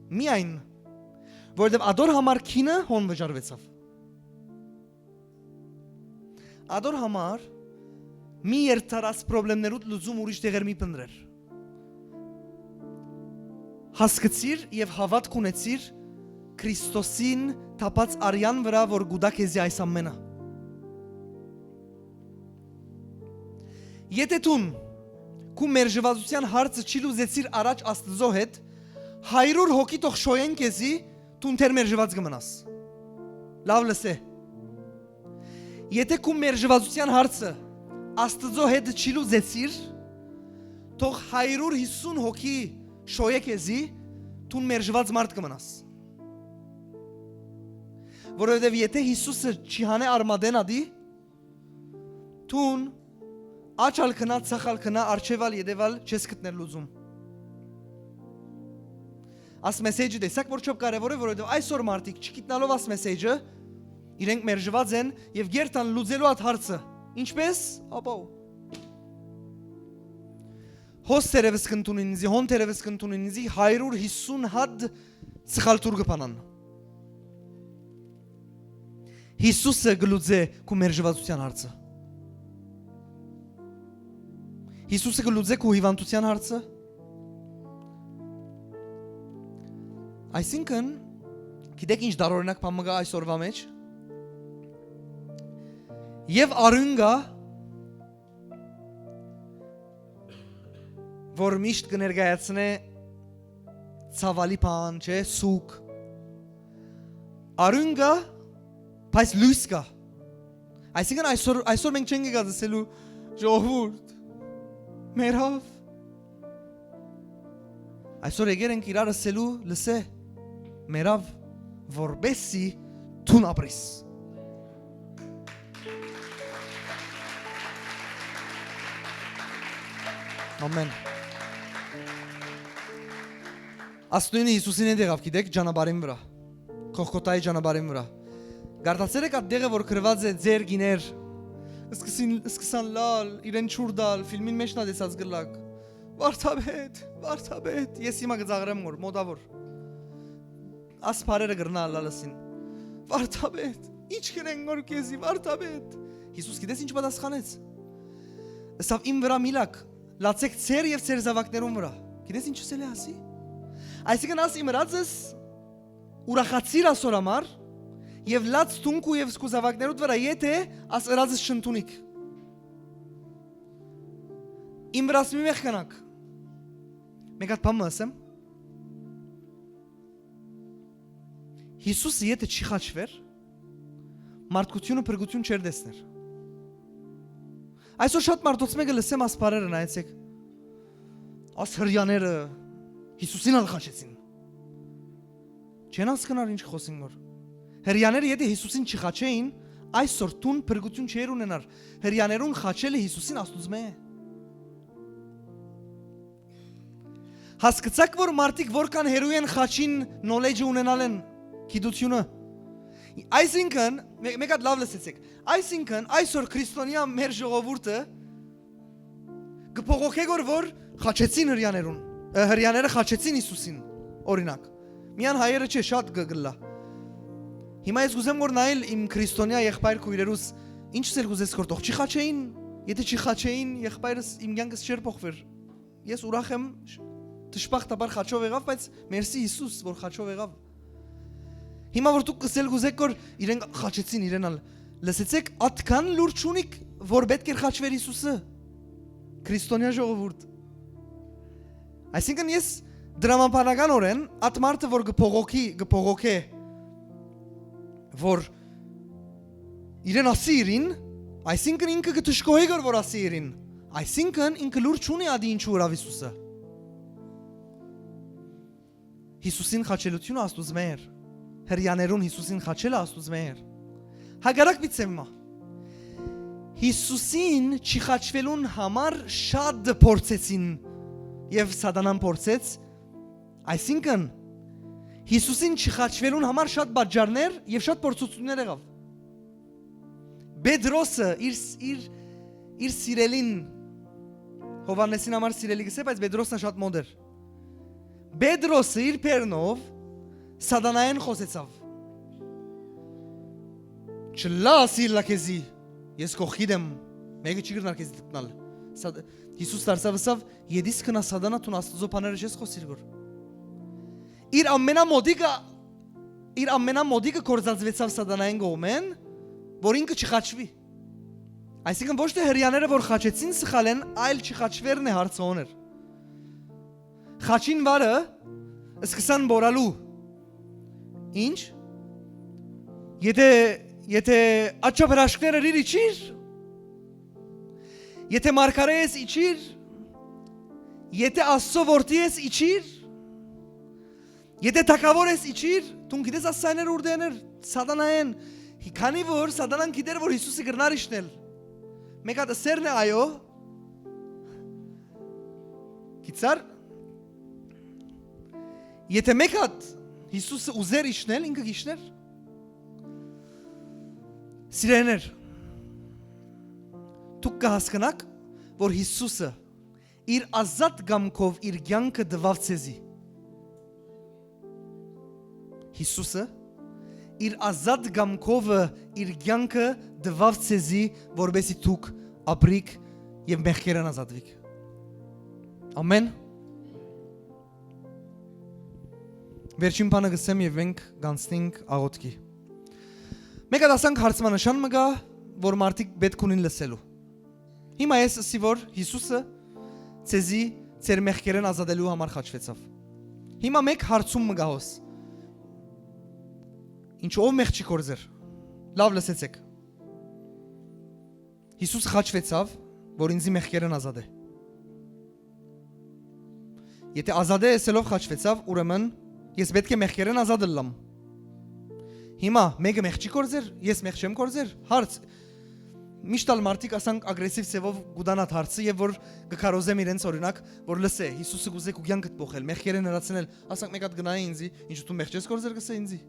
Միայն, որովհետեւ ադոր համար քինը հոն վճարուեցաւ։ Ադոր համար մի երթար աս պրոբլեմներուդ լուծում ուրիշ տեղեր մի փնտռեր։ Հասկցիր եւ հաւատք ունեցիր Քրիստոսին թափած արեան վրայ, որ կու տայ քեզի այս ամենը։ Եթե դուն քու մերժուածութեան հարցը չի լուծեցիր առաջ Աստուծոյ հետ, հարիւր հոգի թող շոյեն քեզի, դուն դեռ մերժուած կը մնաս։ Լաւ լսէ։ Եթե քու մերժուածութեան հարցը Աստուծոյ հետ չի լուծեցիր, թող հարիւր յիսուն հոգի շոյէ քեզի, դուն մերժուած մարդ կը մնաս։ Որովհետեւ եթե Յիսուսը չի հանէ արմատէն ատի, դուն աջ ալ քնա, ձախ ալ քնա, առջեւ ալ, ետեւ ալ չես գտներ լուծում։ Աս մեսեջը տեսակ որ չափ կարեւոր է, որովհետեւ այսօր մարդիկ չգիտնալով աս մեսեջը, իրենք մերժուած են եւ գերտան լուծելու այդ հարցը։ Ինչպե՞ս։ Ապա հոս թերևս կ'ընդունին ինձի, հոն թերևս կ'ընդունին ինձի, հարիւր յիսուն հատ սխալ թուր կը բանան։ Յիսուսը կը լուծէ քու մերժուածութեան հարցը։ Յիսուսը կը լուծէ քու հիվանդութեան հարցը։ Այսինքն, գիտեք ինչ դարօրինակ բան մը կայ այսօրվա մեջ։ Եւ արիւն կայ, որ միշտ կը ներկայացնէ ցաւալի բան, չէ, սուգ։ Արիւն կայ, բայց լոյս կայ։ Այսինքն այսօր, այսօր մենք չենք եկած ասելու, «Ժողովուրդ, մեռաւ»։ Այսօր եկեր ենք իրար ասելու, «Լսէ, մեռաւ, որպեսզի դուն ապրես»։ Ամեն։ Աս նոյնը Յիսուսին հետ եղաւ, գիտեք, ճանապարհին վրայ, Գողգոթայի ճանապարհին վրայ։ Կարդացե՞ր էք այդ տեղը, որ գրուած է «Ձեր կիներ»։ Սկսին, սկսան լալ, իրեն ջուր տալ, ֆիլմին մեջ նա տեսած կ'ըլլաք։ «Վարդապետ, վարդապետ», ես հիմա կը ծաղրեմ, որ մոտաւոր։ Աս բառերը կրնայ ըլլալ ըսին. «Վարդապետ, ի՞նչ կ'ընենք նոր քեզի, վարդապետ»։ Յիսուս գիտես ի՞նչ պատասխանեց։ Ըսաւ. «Իմ վրայ մի լաք, լացէք ձեր եւ ձեր զաւակներուն վրայ»։ Գիտես ի՞նչ ըսել է ասի։ Այսինքն՝ «Աս իմ ըրածս ուրախացիր ասոր համար եւ լաց դուն քու եւ քու զաւակներուդ վրայ, եթէ աս ըրածս չընդունիք»։ Իմ վրաս մի մեղկանաք։ Մէկ հատ բան մը ըսեմ։ Յիսուսը եթէ չի խաչուեր, մարդկութիւնը փրկութիւն չէր տեսներ։ Այսօր շատ մարդոց մէկը լսեմ աս բառերը, նայեցէք. «Աս Հրեաները Յիսուսին ալ խաչեցին»։ Չեն հասկնար ինչ կը խօսին որ։ Հրեաները եթէ Յիսուսին չխաչէին, այսօր դուն փրկութիւն չէր ունենար։ Հրեաներուն խաչելը Յիսուսին Աստուծմէ է։ Հասկցաք որ մարդիկ որքան հեռու են խաչին knowledge-ը ունենալէն, գիտութիւնը։ Այսինքն, մե-, մէկ հատ լաւ լսեցէք։ Այսինքն, այսօր քրիստոնեայ մեր ժողովուրդը կը բողոքէ գոր որ խաչեցին հրեաներուն, ը, հրեաները խաչեցին Յիսուսին, օրինակ։ Միան հայերը չէ, շատ կը, կ'ըլլայ։ Հիմա ես կ'ուզեմ որ նայել իմ քրիստոնեայ եղբայր քույրերուս, ինչ սեր կ'ուզես որ թող չի խաչեին, եթէ չի խաչեին, եղբայրս իմ կեանքս չէր փոխվեր։ Ես ուրախ եմ, շ-, դժբախտաբար խաչով եղաւ, բայց մերսի Յիսուս որ խաչով եղաւ։ Հիմա որ դուք կ'ըսել կ'ուզէք որ իրենք խաչեցին իրեն ալ, լսեցէք, ատքան լուր չունիք որ պէտք էր խաչուեր Յիսուսը, քրիստոնեայ ժողովուրդ։ Այսինքն ես դրամաբանականօրէն ատ մարդը որ կը բողոքի, կը բողոքէ որ իրեն ասի իրին, այսինքն ինքը կը դժգոհի գոր որ ասի իրին, այսինքն ինքը լուր չունի ատի ինչու ըրաւ Յիսուսը։ Յիսուսին խաչելութիւնը Աստուծմէ էր։ Հրեաներուն Յիսուսին խաչելը Աստուծմէ էր։ Հակառակ պիտի մա։ Յիսուսին չի խաչվելուն համար շատ փորձեցին եւ Սատանան փորձեց, այսինքն՝ Յիսուսին չի խաչվելուն համար շատ պատճառներ եւ շատ փորձություններ եղաւ։ Պետրոսը իր, իր, իր սիրելին, Յովհաննեսին համար սիրելի կ'ըսէ, բայց Պետրոսն շատ մոտ էր։ Պետրոսը իր բեռնով Սատանայէն խօսեցաւ. «Չլա, ասի ըլլայ քեզի, ես կողքիդ եմ, մէկը չի կրնար քեզի դպնալ»։ Սա-, Յիսուս դարձաւ ըսաւ. «Ետիս քնա, Սատանա, դուն Աստուծոյ բաները չես խօսիր գոր»։ Իր ամենամոդիկը, իր ամենամոդիկը կործածուեցաւ Սատանայէն կողմէն, որ ինքը չխաչուի։ Այսինքն՝ ոչ թէ հրեաները որ խաչեցին սխալէն, այլ չխաչուերն է հարցը օներ։ Խաչին վարը սկսան բորալու։ Ինչ։ Եթէ, եթէ աչափ հրաշքները իր իջիր, եթէ մարգարէ ես իջիր, եթէ Աստծո որդի ես իջիր, եթէ թագաւոր ես իջիր, դուն գիտես ասայներ ուրդեներ, Սատանայէն, հի-, քանի որ Սատանան գիտեր որ Յիսուսը կրնար իջնել։ Մէկ հատ ըսերն է այո, գիցար, եթէ մէկ հատ Յիսուսը ուզեր իջնել, ինքը գիջներ։ Սիրելիներ, դուք կը հասկնաք որ Յիսուսը իր ազատ կամքով իր կեանքը տուաւ ձեզի։ Յիսուսը իր ազատ կամքովը իր կեանքը տուաւ ձեզի, որպեսզի դուք ապրիք եւ մեղքերէն ազատուիք։ Ամեն։ Վերջին բանը կ'ըսեմ եւ մենք կանցնենք աղոթքի։ Մէկ հատ ասանք հարցմանշան մը կայ, որ մարդիկ պէտք ունին լսելու։ Հիմա ես ըսի որ Յիսուսը ձեզի ձեր մեղքերէն ազատելու համար խաչվեցաւ։ Հիմա մէկ հարցում մը կայ հոս։ Ինչ, ով մեղք չի կործեր։ Լաւ լսեցէք։ Յիսուս խաչվեցաւ, որ ինձի մեղքերէն ազատէ։ Եթէ ազատէ ըսելով խաչվեցաւ, ուրեմն ես պէտք է մեղքերէն ազատ ըլլամ։ Հիմա մէկը մեղք չի կործեր, ես մեղք չեմ կործեր։ Հարց. միշտ ալ մարդիկ ասանք ագրեսիվ ձևով կուտանան հարցը, եւ որ կը քարոզեմ իրենց օրինակ, որ լսէ, Յիսուսը կուզէ քու կեանքդ փոխել, մեղքերէն հեռացնել, ասանք մէկ հատ գնայ ինձի, ինչ դու մեղք չես կործեր, կ'ըսէ ինձի։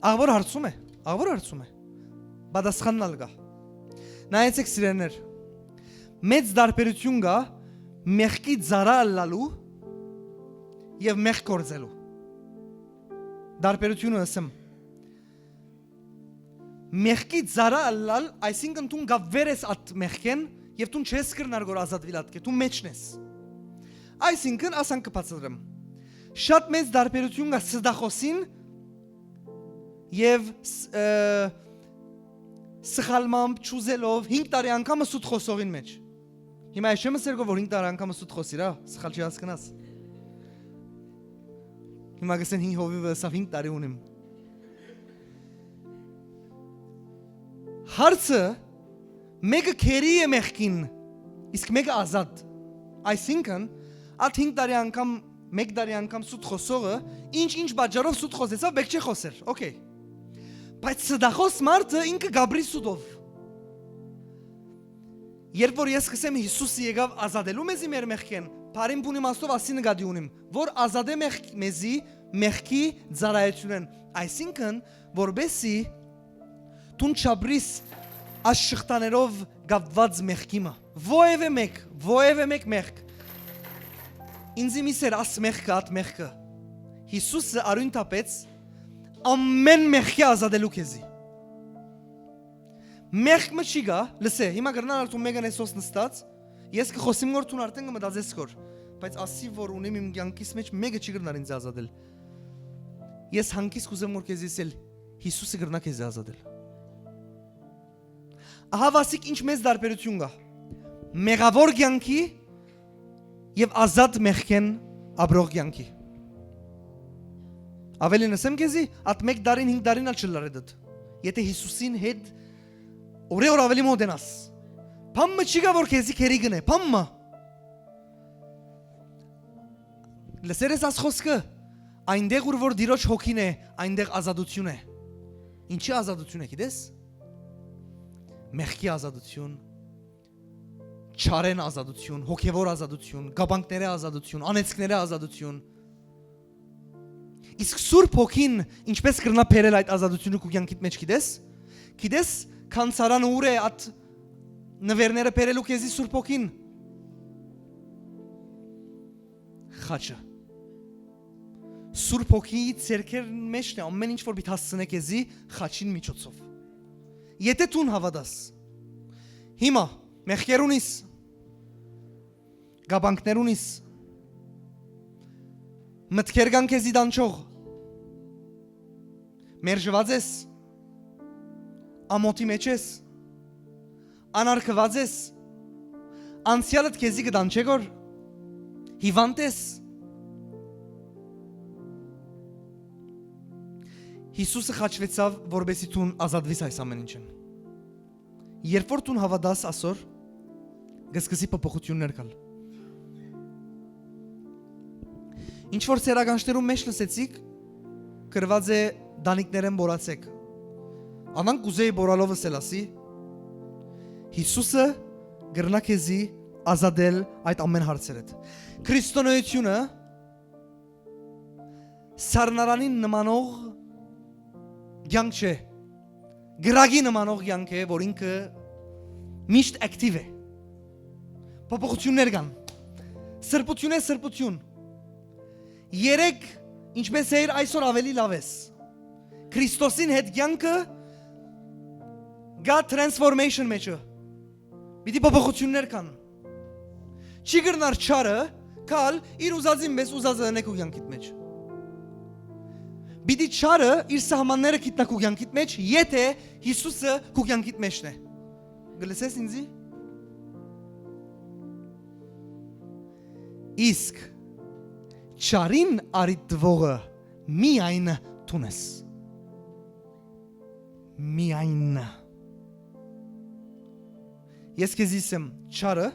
Աղ որ հարցում է, աղ որ հարցում է։ Պատասխանն ալ կայ։ Նայեցեք, սիրելիներ, մեծ տարբերութիւն կայ մեղքի ծառայ ըլլալու եւ մեղք կործելու։ Տարբերութիւնը ըսեմ։ Մեղքի ծառայ ըլլալ, այսինքն դուն կապուեր ես այդ մեղքէն եւ դուն չես կրնար որ ազատուիլ ատկէ, դու մէջն ես։ Այսինքն, ասանք կը բացատրեմ։ Շատ մեծ տարբերութիւն կա ստախոսին եւ ս-, ը, սխալմամբ, չուզելով, հինգ տարի անգամը սուտ խօսողին մէջ։ Հիմա ես չեմ ըսեր գոր, որ հինգ տարի անգամը սուտ խօսիր, հա, սխալ չի հասկնաս։ Հիմա կսեն հին հովիվը ըսաւ հինգ տարի ունիմ։ Հարցը, մէկը գերի է մեղքին, իսկ մէկը ազատ։ Այսինքն, այդ հինգ տարի անգամ, մէկ տարի անգամ սուտ խօսողը, ինչ-ինչ պատճառով սուտ խօսեցաւ, պէք չէ խօսեր, օքէյ։ Բայց ստախոս մարդը ինքը կապրի սուտով։ Երբ որ ես կսեմ Յիսուսը եկաւ ազատելու մեզի մեր մեղքէն, բարին բուն իմաստով ասի նկատի ունիմ, որ ազատէ մեղք-, մեզի մեղքի ծառայութիւնէն, այսինքն, որպեսի դուն չապրիս այս շղթաներով կապուած մեղքի մը։ Ովեւէ մէկ, ովեւէ մէկ մեղք։ Ինձի մի սեր աս մեղքը, ատ մեղքը։ Յիսուսը արիւն թափեց ամէն մեղքի ազատելու քեզի։ Մեղք մը չի գա, լսէ, հիմա կրնան արդեն մեկը նեսոս նստած, ես կը խոսիմ գոր, դուն արդեն կը մտածես գոր, բայց ասի որ ունիմ իմ կյանքիս մեջ մեկը չի կրնար ինձ ազատել։ Ես հանգիստ կուզեմ որ քեզի ասել, Յիսուսը կրնայ քեզի ազատել։ Ահա վասիկ ինչ մեծ տարբերութիւն կա մեղաւոր կյանքի եւ ազատ մեղքէն ապրող կյանքի։ Աւելին ըսեմ քեզի, ատ մէկ տարին, հինգ տարին ալ չլարեդդ։ Եթե Յիսուսին հետ օրէ օր աւելի մօտենաս, բան մը չի գա որ քեզի քերի գնէ, բան մը։ Լսեր ես աս խոսքը, այնտեղ ուր որ Տիրոջ հոգին է, այնտեղ ազատութիւն է։ Ինչի ազատութիւն է, գիտես։ Մեղքի ազատութիւն, չարեն ազատութիւն, հոգեվոր ազատութիւն, կապանքներէ ազատութիւն, անեծքներէ ազատութիւն։ Իսկ Սուրբ Հոգին ինչպես կրնայ բերել այդ ազատութիւնը քու կյանքիդ մեջ, գիտես։ Գիտես, քանցարանը ուր է, այդ նվերները բերելու քեզի Սուրբ Հոգին։ Խաչը։ Սուրբ Հոգի ձեռքերն մեջն է ամեն ինչ որ պիտի հասցնէ քեզի խաչին միջոցով, եթե դուն հաւատաս։ Հիմա, մեղքերունիս, կապանքներունիս, մտքեր կան քեզի դանչող, մերժուած ես, ամօթի մեջ ես, անարգուած ես, անցեալդ քեզի կը դանչէ գոր, հիվանդ ես։ Յիսուսը խաչվեցաւ որպեսի դուն ազատվիս այս ամեն ինչէն։ Երբ որ դուն հաւատաս ասոր, կը սկսի փոփոխութիւններ գալ։ Ինչ որ սերականջներու մեջ լսեցիք, գրուած է, տանիքներէն բորացեք։ Անանք կուզեի բորալով ըսել ասի, Յիսուսը կրնայ քեզի ազատել այդ ամեն հարցերդ։ Քրիստոնեությունը սառնարանին նմանող կյանք չէ, կրակի նմանող կյանք է, որ ինքը միշտ ակտիվ է։ Փոփոխություններ կան։ Սրբություն է սրբություն։ Երեկ ինչպես էր, այսօր ավելի լավ ես։ Քրիստոսին հետ կյանքը գա transformation մեջը։ Պիտի փոփոխություններ կան։ Չի կրնար չարը կալ իր ուզածին մեզ ուզածը ընեք ու կյանքիդ մեջ։ Պիտի չարը իր սահմանները գիտնա քու կյանքիդ մեջ, եթե Յիսուսը քու կյանքիդ մեջն է։ Գլսես ինձի։ Իսկ չարին արիտ տվողը միայն դուն ես։ Միայն։ Ես քեզի ասեմ, չարը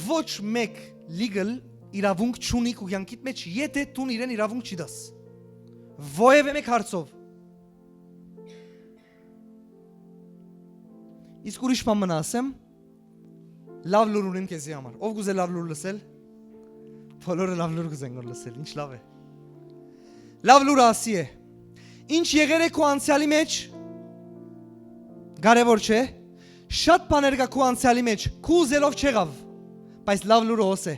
ոչ մեկ legal իրավունք չունի քու կյանքիդ մեջ, եթե դուն իրեն իրավունք չի տաս։ Ովևէ մեկ հարցով։ Իսկ ուրիշ բան մնա ասեմ, լավ լուր ունիմ քեզի համար։ Ով կուզէ լավ լուր լսել։ Բոլորը լավ լուր կուզեն որ լսել, ինչ լավ է։ Լավ լուրը ասի է։ Ինչ եղեր է քու անցեալի մեջ, կարևոր չէ։ Շատ բաներ կա քու անցեալի մեջ, քու ուզելով չեղավ, բայց լավ լուրը հոս է։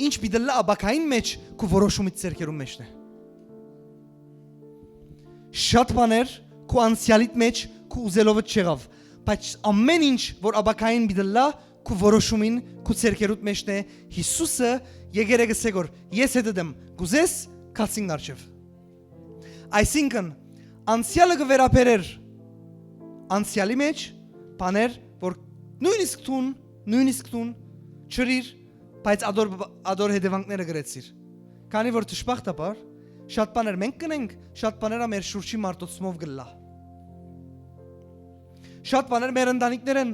Ինչ պիտի լա ապագային մեջ, քու որոշումիդ ձեռքերուն մեջն է։ Շատ բաներ քու անցեալիդ մէջ քու ուզելով չեղաւ, բայց ամէն ինչ որ ապագային պիտի ըլլայ, քու որոշումին, քու ձեռքերուդ մէջն է։ Յիսուսը եկեր է գսե գոր, ես հետդ եմ, կ'ուզես, գացինք առջեւ։ Այսինքն, անցեալը կը վերաբերեր անցեալի մէջ, բաներ, որ նոյնիսկ դուն, նոյնիսկ դուն չըրիր, բայց ադոր, ադոր հետեւանքները կրեցիր։ Քանի որ դժբախտաբար, շատ բաներ մենք կնենք, շատ բաներ ա մեր շուրջի մարդոցմով կլլայ։ Շատ բաներ մեր ընտանիքներէն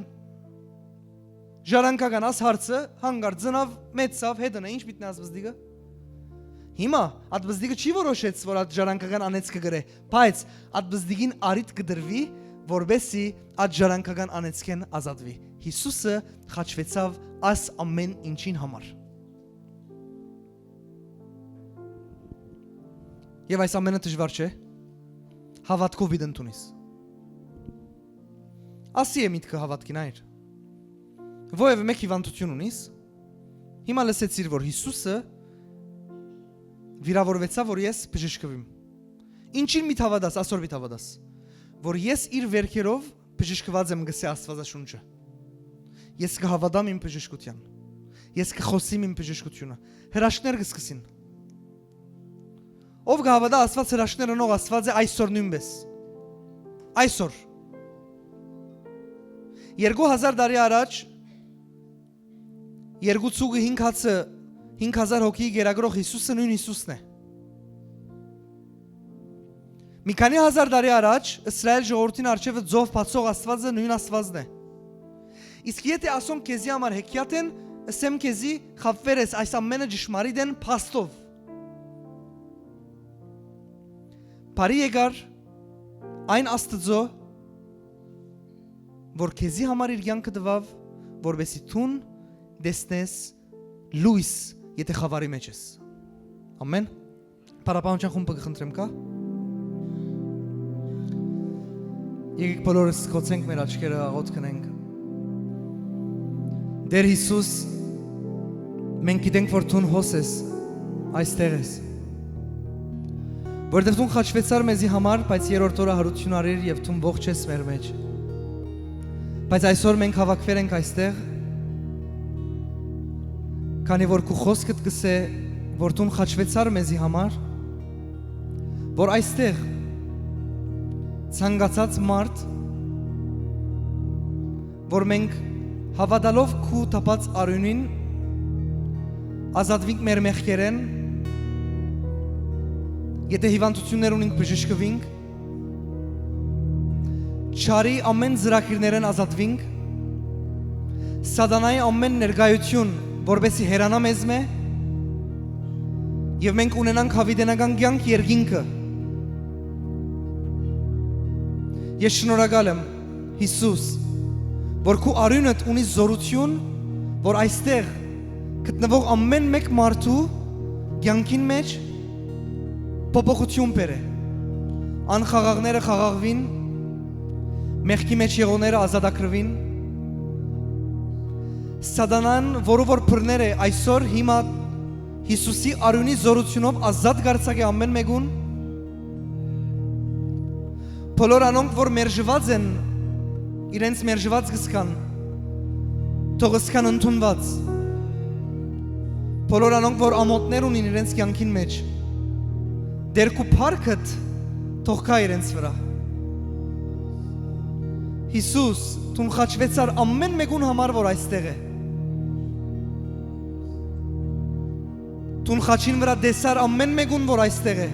ժառանգական, աս հարցը հանկարծ ծնաւ, մեծցաւ, հետը նա ինչ պիտի ասի բզդիկը։ Հիմա, այդ բզդիկը չի որոշեց, որ այդ ժառանգական անեծքը կրէ, բայց այդ բզդիկին առիթ կը տրուի, որպեսզի այդ ժառանգական անեծքէն ազատուի։ Յիսուսը խաչուեցաւ այս ամէն ինչին համար։ Եւ այս ամէնը դժուար չէ, հաւատքով պիտի ընդունիս։ Ասի է միտքը հաւատքին, այր։ Որեւէ մէկ հիվանդութիւն ունիս, հիմա լսեցիր, որ Յիսուսը վիրավորուեցաւ, որ ես բժշկուիմ։ Ինչին միտ հաւատաս, ասոր միտ հաւատաս, որ ես իր վերքերով բժշկուած եմ, կ'ըսէ Աստուածաշունչը։ Ես կը հաւատամ իմ բժշկութեան։ Ես կը խօսիմ իմ բժշկութիւնը։ Հրաշքներ կը սկսին։ Ով կը հաւատայ, Աստուած հրաշքներ ընող Աստուած է այսօր նոյնպէս։ Այսօր։ Երկու հազար տարի առաջ երկու ցուկը հինգ հացը, հինգ հազար հոգի կերակրող Յիսուսը նոյն Յիսուսն է։ Մի քանի հազար տարի առաջ Իսրայէլ ժողովուրդին առջեւը ծով բացող Աստուածը նոյն Աստուածն է։ Իսկ եթէ ասոնք քեզի համար հեքիաթ են, ըսեմ քեզի, խաբուեր ես, այս ամէնը ճշմարիտ են փաստով։ Բարի եկար այն Աստուծոյ, որ քեզի համար իր կեանքը տուաւ, որպեսզի դուն տեսնես լոյս, եթէ խաւարի մէջ ես։ Ամէն։ Փառաբանութեան խումբը կը խնդրեմ, կա։ Եկեք բոլորս գոցենք մեր աչքերը, աղօթք ընենք։ Տէր Յիսուս, մենք գիտենք, որ դուն հոս ես, այստեղ ես, որովհետեւ դուն խաչուեցար մեզի համար, բայց երրորդ օրը յարութիւն առիր եւ դուն ողջ ես մեր մէջ։ Բայց այսօր մենք հաւաքուեր ենք այստեղ, քանի որ քու խօսքդ կ'ըսէ, որ դուն խաչուեցար մեզի համար, որ այստեղ ցանկացած մարդ, որ մենք հաւատալով քու տապած արիւնին, ազատուինք մեր մեղքերէն, եթէ հիվանդութիւններ ունինք, բժշկուինք, չարի ամէն ծրագիրներէն ազատուինք, սատանայի ամէն ներկայութիւն, որպեսզի հեռանայ մեզմէ, եւ մենք ունենանք յաւիտենական կեանք երկինքը։ Ես շնորհակալ եմ, Յիսուս, որ քու արիւնդ ունի զօրութիւն, որ այստեղ գտնուող ամէն մէկ մարդու կեանքին մէջ փոփոխութիւն բերէ։ Անխաղաղները խաղաղուին, մեղքի մէջ եղողները ազատագրուին։ Սատանան, որը որ բռներ է այսօր, հիմա Յիսուսի արիւնի զօրութիւնով ազատ կ'արձակէ ամէն մէկուն։ Բոլոր անոնք, որ մերժուած են, իրենց մերժուած կը զգան, թող զգան ընդունուած։ Բոլոր անոնք, որ ամօթներ ունին իրենց կեանքին մէջ, Տէր քու փառքդ թող գայ իրենց վրայ։ Յիսուս, դուն խաչուեցար ամէն մէկուն համար, որ այստեղ է։ Դուն խաչին վրայ տեսար ամէն մէկուն, որ այստեղ է։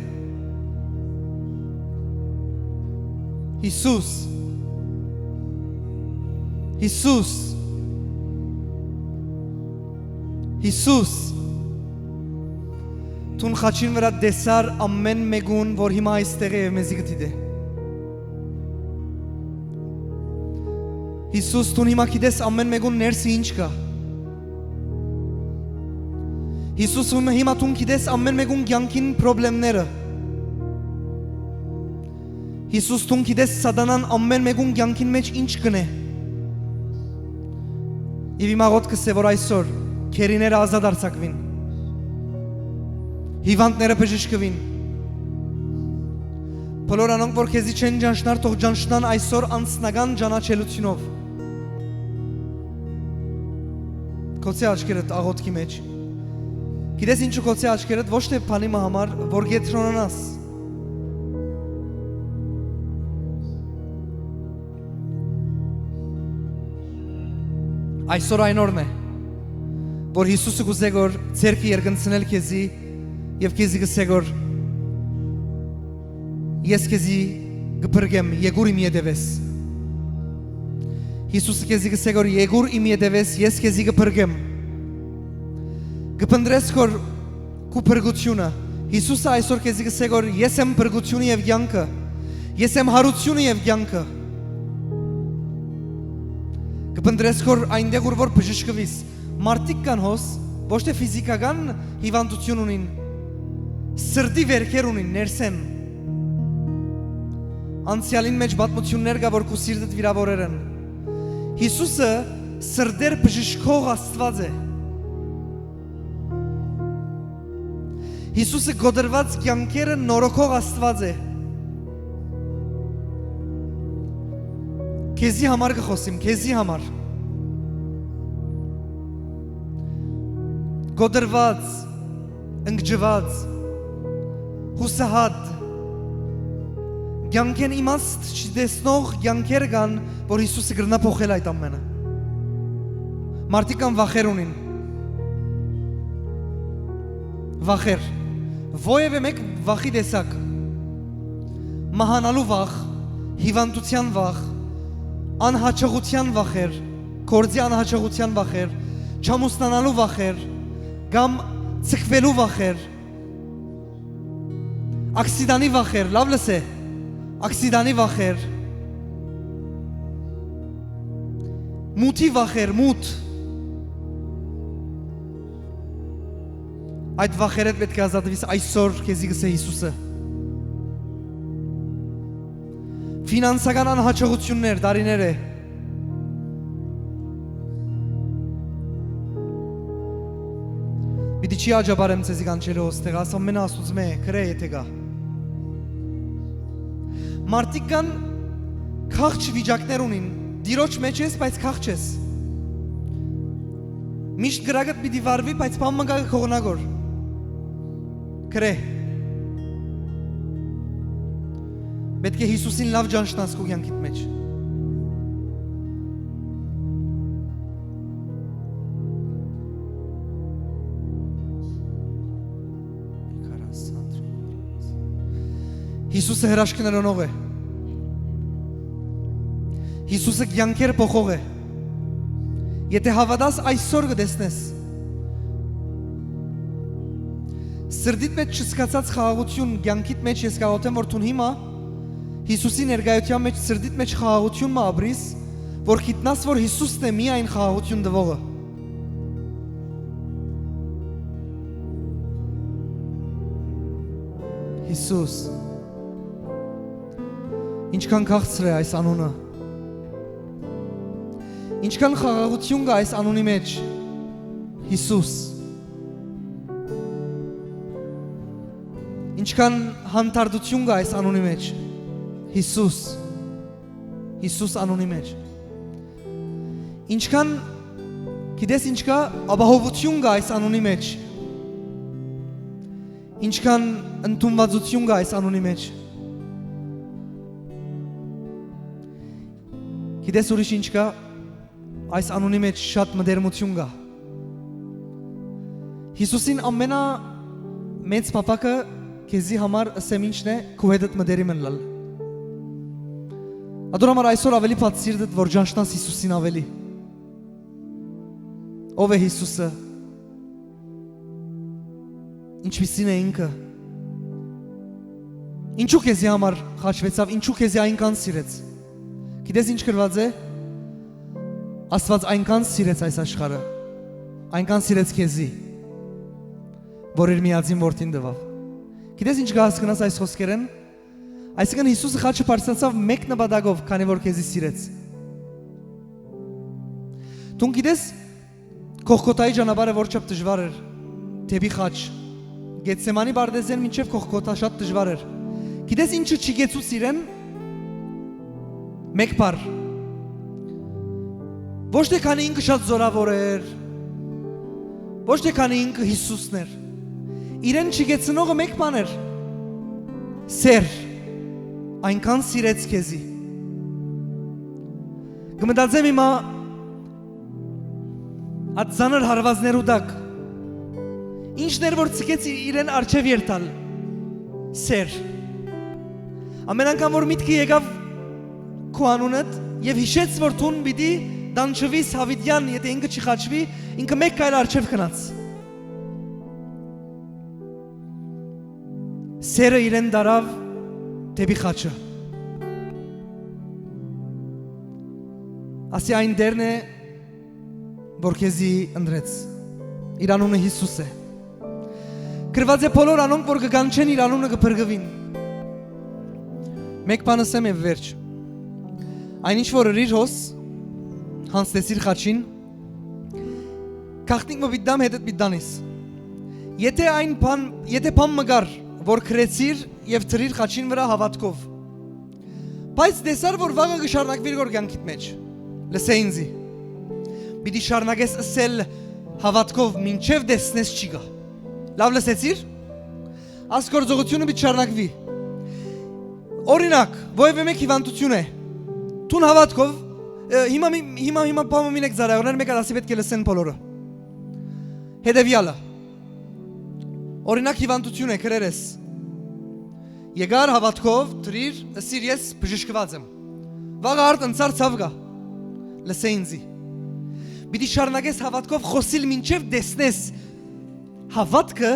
Յիսուս, Յիսուս, Յիսուս, դուն խաչին վրայ տեսար ամէն մէկուն, որ հիմա այստեղ է եւ մեզի կը դիտէ։ Յիսուս, դուն հիմա գիտես ամէն մէկուն ներսը ինչ կայ։ Յիսուս, հիմա, հիմա դուն գիտես ամէն մէկուն կեանքին պրոբլեմները։ Յիսուս, դուն գիտես սատանան ամէն մէկուն կեանքին մէջ ինչ կ'ընէ։ Եւ իմ աղօթքը կ'ըսէ, որ այսօր գերիները ազատ արձակուին, հիվանդները բժշկուին, Բոլոր անոնք, որ քեզի չեն ճանչնար, թող ճանչնան այսօր անձնական ճանաչելիութիւնով։ Գոցէ աչքերդ աղօթքի մէջ։ Գիտես ինչու գոցէ աչքերդ, ոչ թէ բանի մը համար, որ կեդրոնանաս։ Այսօր այն օրն է, որ Յիսուսը կ'ուզէ որ ձեռքը երկնցնել քեզի եւ քեզի կ'ըսէ որ ես քեզի կը փրկեմ, եկուր իմ ետեւէս։ Յիսուսը քեզի կ'ըսէ որ եկուր իմ ետեւէս, ես քեզի կը փրկեմ։ Կը փնտռես քոր քու փրկութիւնը։ Յիսուսը այսօր քեզի կ'ըսէ որ ես եմ փրկութիւնը եւ կեանքը, ես եմ յարութիւնը եւ կեանքը։ Կը փնտռես քոր այնտեղ ուր որ բժշկուիս։ Մարդիկ կան հոս, ոչ թէ ֆիզիքական հիվանդութիւն ունին, սրտի վերքեր ունին, ներսէն։ Անցեալին մէջ պատմութիւններ կայ որ քու սիրտդ վիրաւորեր են։ Յիսուսը սրտեր բժշկող Աստուած է։ Յիսուսը կոտրուած կեանքերը նորոգող Աստուած է։ Քեզի համար կը խօսիմ, քեզի համար։ Կոտրուած, ընկճուած, յուսահատ, կեանքէն իմաստ չտեսնող կեանքեր կան, որ Յիսուսը կրնայ փոխել այդ ամէնը։ Մարդիկ կան վախեր ունին։ Վախեր։ Որեւէ մէկ վախի տեսակ։ Մահանալու վախ, հիվանդութեան վախ, անհաճախութեան վախեր, գործի անհաճախութեան վախեր, չամուսնանալու վախեր, կամ ցկուելու վախեր, աքսիդանի վախեր, լաւ լսէ, աքսիդանի վախեր, մութի վախեր, մութ։ Այդ վախերէդ պէտք է ազատուիս այսօր, քեզի կ'ըսէ Յիսուսը։ Ֆինանսական անհաճախութիւններ, տարիներ է։ Պիտի չի աջաբարեմ ձեզի կանչելու հոստեղ, աս ամենը Աստուծմէ, գրէ եթէ կայ։ Մարդիկ կան, քաղց վիճակներ ունին, Տիրոջ մէջ ես, բայց քաղց ես։ Միշտ կրակդ պիտի վառուի, բայց բան մը կայ կը գողնայ գոր։ Գրէ։ Պէտք է Յիսուսին լաւ ճանչնաս քու կեանքիդ մէջ։ Յիսուսը հրաշքներոնող է։ Յիսուսը կեանքեր փոխող է։ Եթէ հաւատաս, այսօր կը տեսնես։ Սրտիդ մէջ չզգացած խաղաղութիւն կեանքիդ մէջ ես կաղոթեմ, որ դուն հիմա Յիսուսի ներկայութեան մէջ սրտիդ մէջ խաղաղութիւն մը ապրիս, որ գիտնաս, որ Յիսուսն է միայն խաղաղութիւն տուողը։ Յիսուս, ինչքան քաղցր է այս անունը, ինչքան խաղաղութիւն կայ այս անունի մէջ, Յիսուս, ինչքան հանդարտութիւն կայ այս անունի մէջ, Յիսուս, Յիսուս անունի մէջ, ինչքան, գիտես ինչ կայ, ապահովութիւն կայ այս անունի մէջ, ինչքան ընդունուածութիւն կայ այս անունի մէջ։ Գիտես ուրիշ ինչ կայ, այս անունի մէջ շատ մտերմութիւն կայ։ Յիսուսին ամենամեծ փափաքը քեզի համար ըսեմ ինչն է, քու հետդ մտերիմ ըլլալ։ Ատոր համար այսօր աւելի բաց սիրտդ որ ճանչնաս Յիսուսին աւելի։ Ո՞վ է Յիսուսը։ Ինչպիսին է ինքը։ Ինչու քեզի համար խաչվեցաւ, ինչու քեզի այնքան սիրեց։ Գիտես ինչ գրուած է։ Աստուած այնքան սիրեց այս աշխարհը, այնքան սիրեց քեզի, որ իր միածին որդին տուաւ։ Գիտես ինչ կը հասկնաս այս խօսքերէն։ Այսինքն Յիսուսը խաչը բարձրացաւ մէկ նպատակով, քանի որ քեզի սիրեց։ Դուն գիտես Գողգոթայի ճանապարհը որչափ դժուար էր դէպի խաչ։ Գեթսեմանի պարտեզէն մինչեւ Գողգոթա շատ դժուար էր։ Գիտես ինչը չի գեցուց իրեն։ Մէկ բառ։ Ոչ թէ քանի ինքը շատ զօրաւոր էր, ոչ թէ քանի ինքը Յիսուսն էր։ Իրեն չի գեցնողը մէկ բան էր. սեր։ Այնքան սիրեց քեզի։ Կը մտածեմ հիմա, այդ ծանր հարուածներու տակ, ինչն էր որ ցկեց իրեն արջեւ երթալ. սեր։ Ամեն անգամ որ միտքը եկաւ քու անունդ եւ յիշեց որ դուն պիտի տանջուիս Յաւիտեան, եթէ ինքը չի խաչուի, ինքը մէկ քայլ արջեւ գնաց։ Սերը իրեն տարաւ դէպի խաչը։ Ասի այն Տէրն է, որ քեզի ընտրեց։ Իր անունը Յիսուս է։ Գրուած է. «Բոլոր անոնք, որ կը կանչեն իր անունը, կը փրկուին»։ Մէկ բան ըսեմ եւ վերջ։ Այն ինչ որ ըրիր հոս, յանձնեցիր խաչին, գաղտնիք մը պիտի տամ, հետդ պիտի տանիս։ Եթէ այն բան, եթէ բան մը կար, որ գրեցիր եւ դրիր խաչին վրայ հաւատքով, բայց տեսար որ վաղը կը շարունակուիր գոր կեանքիդ մեջ, լսէ ինձի, պիտի շարունակես ըսել հաւատքով, մինչեւ տեսնես չի գայ։ Լաւ լսեցի՞ր։ Այս գործողութիւնը պիտի շարունակուի։ Օրինակ, որեւէ մէկ հիւանդութիւն է, դուն հաւատքով, ը, հիմա մի, հիմա, հիմա բանը մինեք ծառայողներ, մէկ ալ ասի պէտք է լսեն բոլորը։ Հետեւեալը։ Օրինակ, հիւանդութիւն է, գրեր ես։ Եկար հաւատքով, դրիր, ըսիր, ես բժշկուած եմ։ Վաղը արդ ընծար ցաւ գայ, լսէ ինձի։ Պիտի շարունակես հաւատքով խօսիլ մինչեւ տեսնես։ Հաւատքը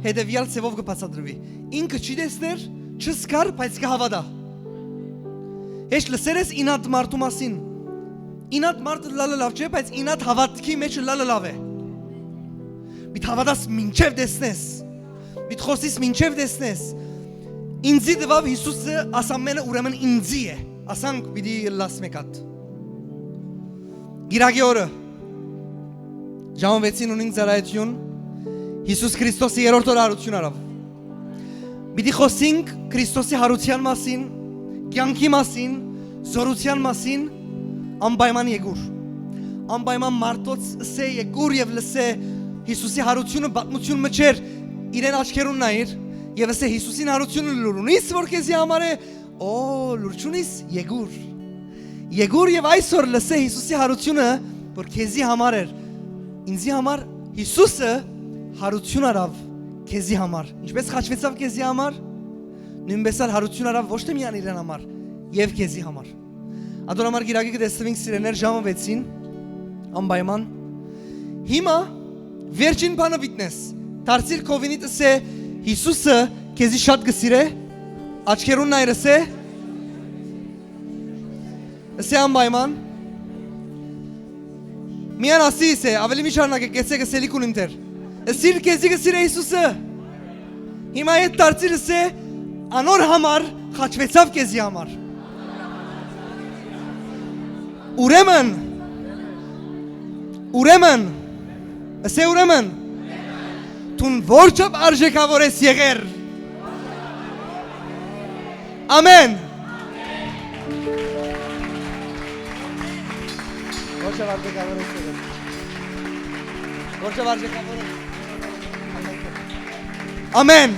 հետեւեալ ձեւով կը բացատրուի. ինքը չի տեսներ, չզգար, բայց կը հաւատայ։ Հեչ լսեր ես ինատ մարդու մասին։ Ինատ մարդը լալը լաւ չէ, բայց ինատ հաւատքի մեջ լալը լաւ է։ Պիտի հաւատաս մինչեւ տեսնես։ Պիտի խօսիս մինչեւ տեսնես։ Ինձի տուաւ Յիսուսը, աս ամենը ուրեմն ինձի է։ Ասանք պիտի ըլլաս մէկ հատ։ Կիրակի օրը, ժամը վեցին ունինք ծառայութիւն, Յիսուս Քրիստոսը երրորդ օրը յարութիւն առաւ։ Պիտի խօսինք Քրիստոսի յարութեան մասին, կեանքի մասին, զօրութեան մասին, անպայման եկուր։ Անպայման մարդոց ըսէ եկուր եւ լսէ Յիսուսի յարութիւնը, պատմութիւն մը չէր, իրեն աչքերուն նայիր եւ ըսէ Յիսուսին յարութիւնը լուր ունիս որ քեզի համար է, օ, լուր չունիս, եկուր։ Եկուր եւ այսօր լսէ Յիսուսի յարութիւնը որ քեզի համար էր, ինձի համար Յիսուսը յարութիւն առաւ քեզի համար։ Ինչպես խաչուեցաւ քեզի համար, նոյնպես ալ յարութիւն առաւ ոչ թէ միայն իրեն համար, եւ քեզի համար։ Ատոր համար կիրակի կը տեսնուինք սիրեներ ժամը վեցին, անպայման։ Հիմա վերջին բանը պիտի նես, դարձիր քովինիդ, ըսէ Յիսուսը քեզի շատ կը սիրէ, աչքերուն նայր, ըսէ, ըսէ անպայման։ Միան ասի, ըսէ, ավելի մի շարունակեք, կեցեք, ըսելիք ունիմ դեռ։ Ըսիր, քեզի կը սիրէ Յիսուսը։ Հիմա ետ դարձիր, ըսէ, անոր համար խաչուեցաւ քեզի համար։ Ուրեմն, ուրեմն, ըսէ, ուրեմն, դուն որչափ արժեքավոր ես եղեր։ Ամեն։ Որչափ արժեքավոր ես եղեր։ Որչափ արժեքավոր ես։ Ամեն։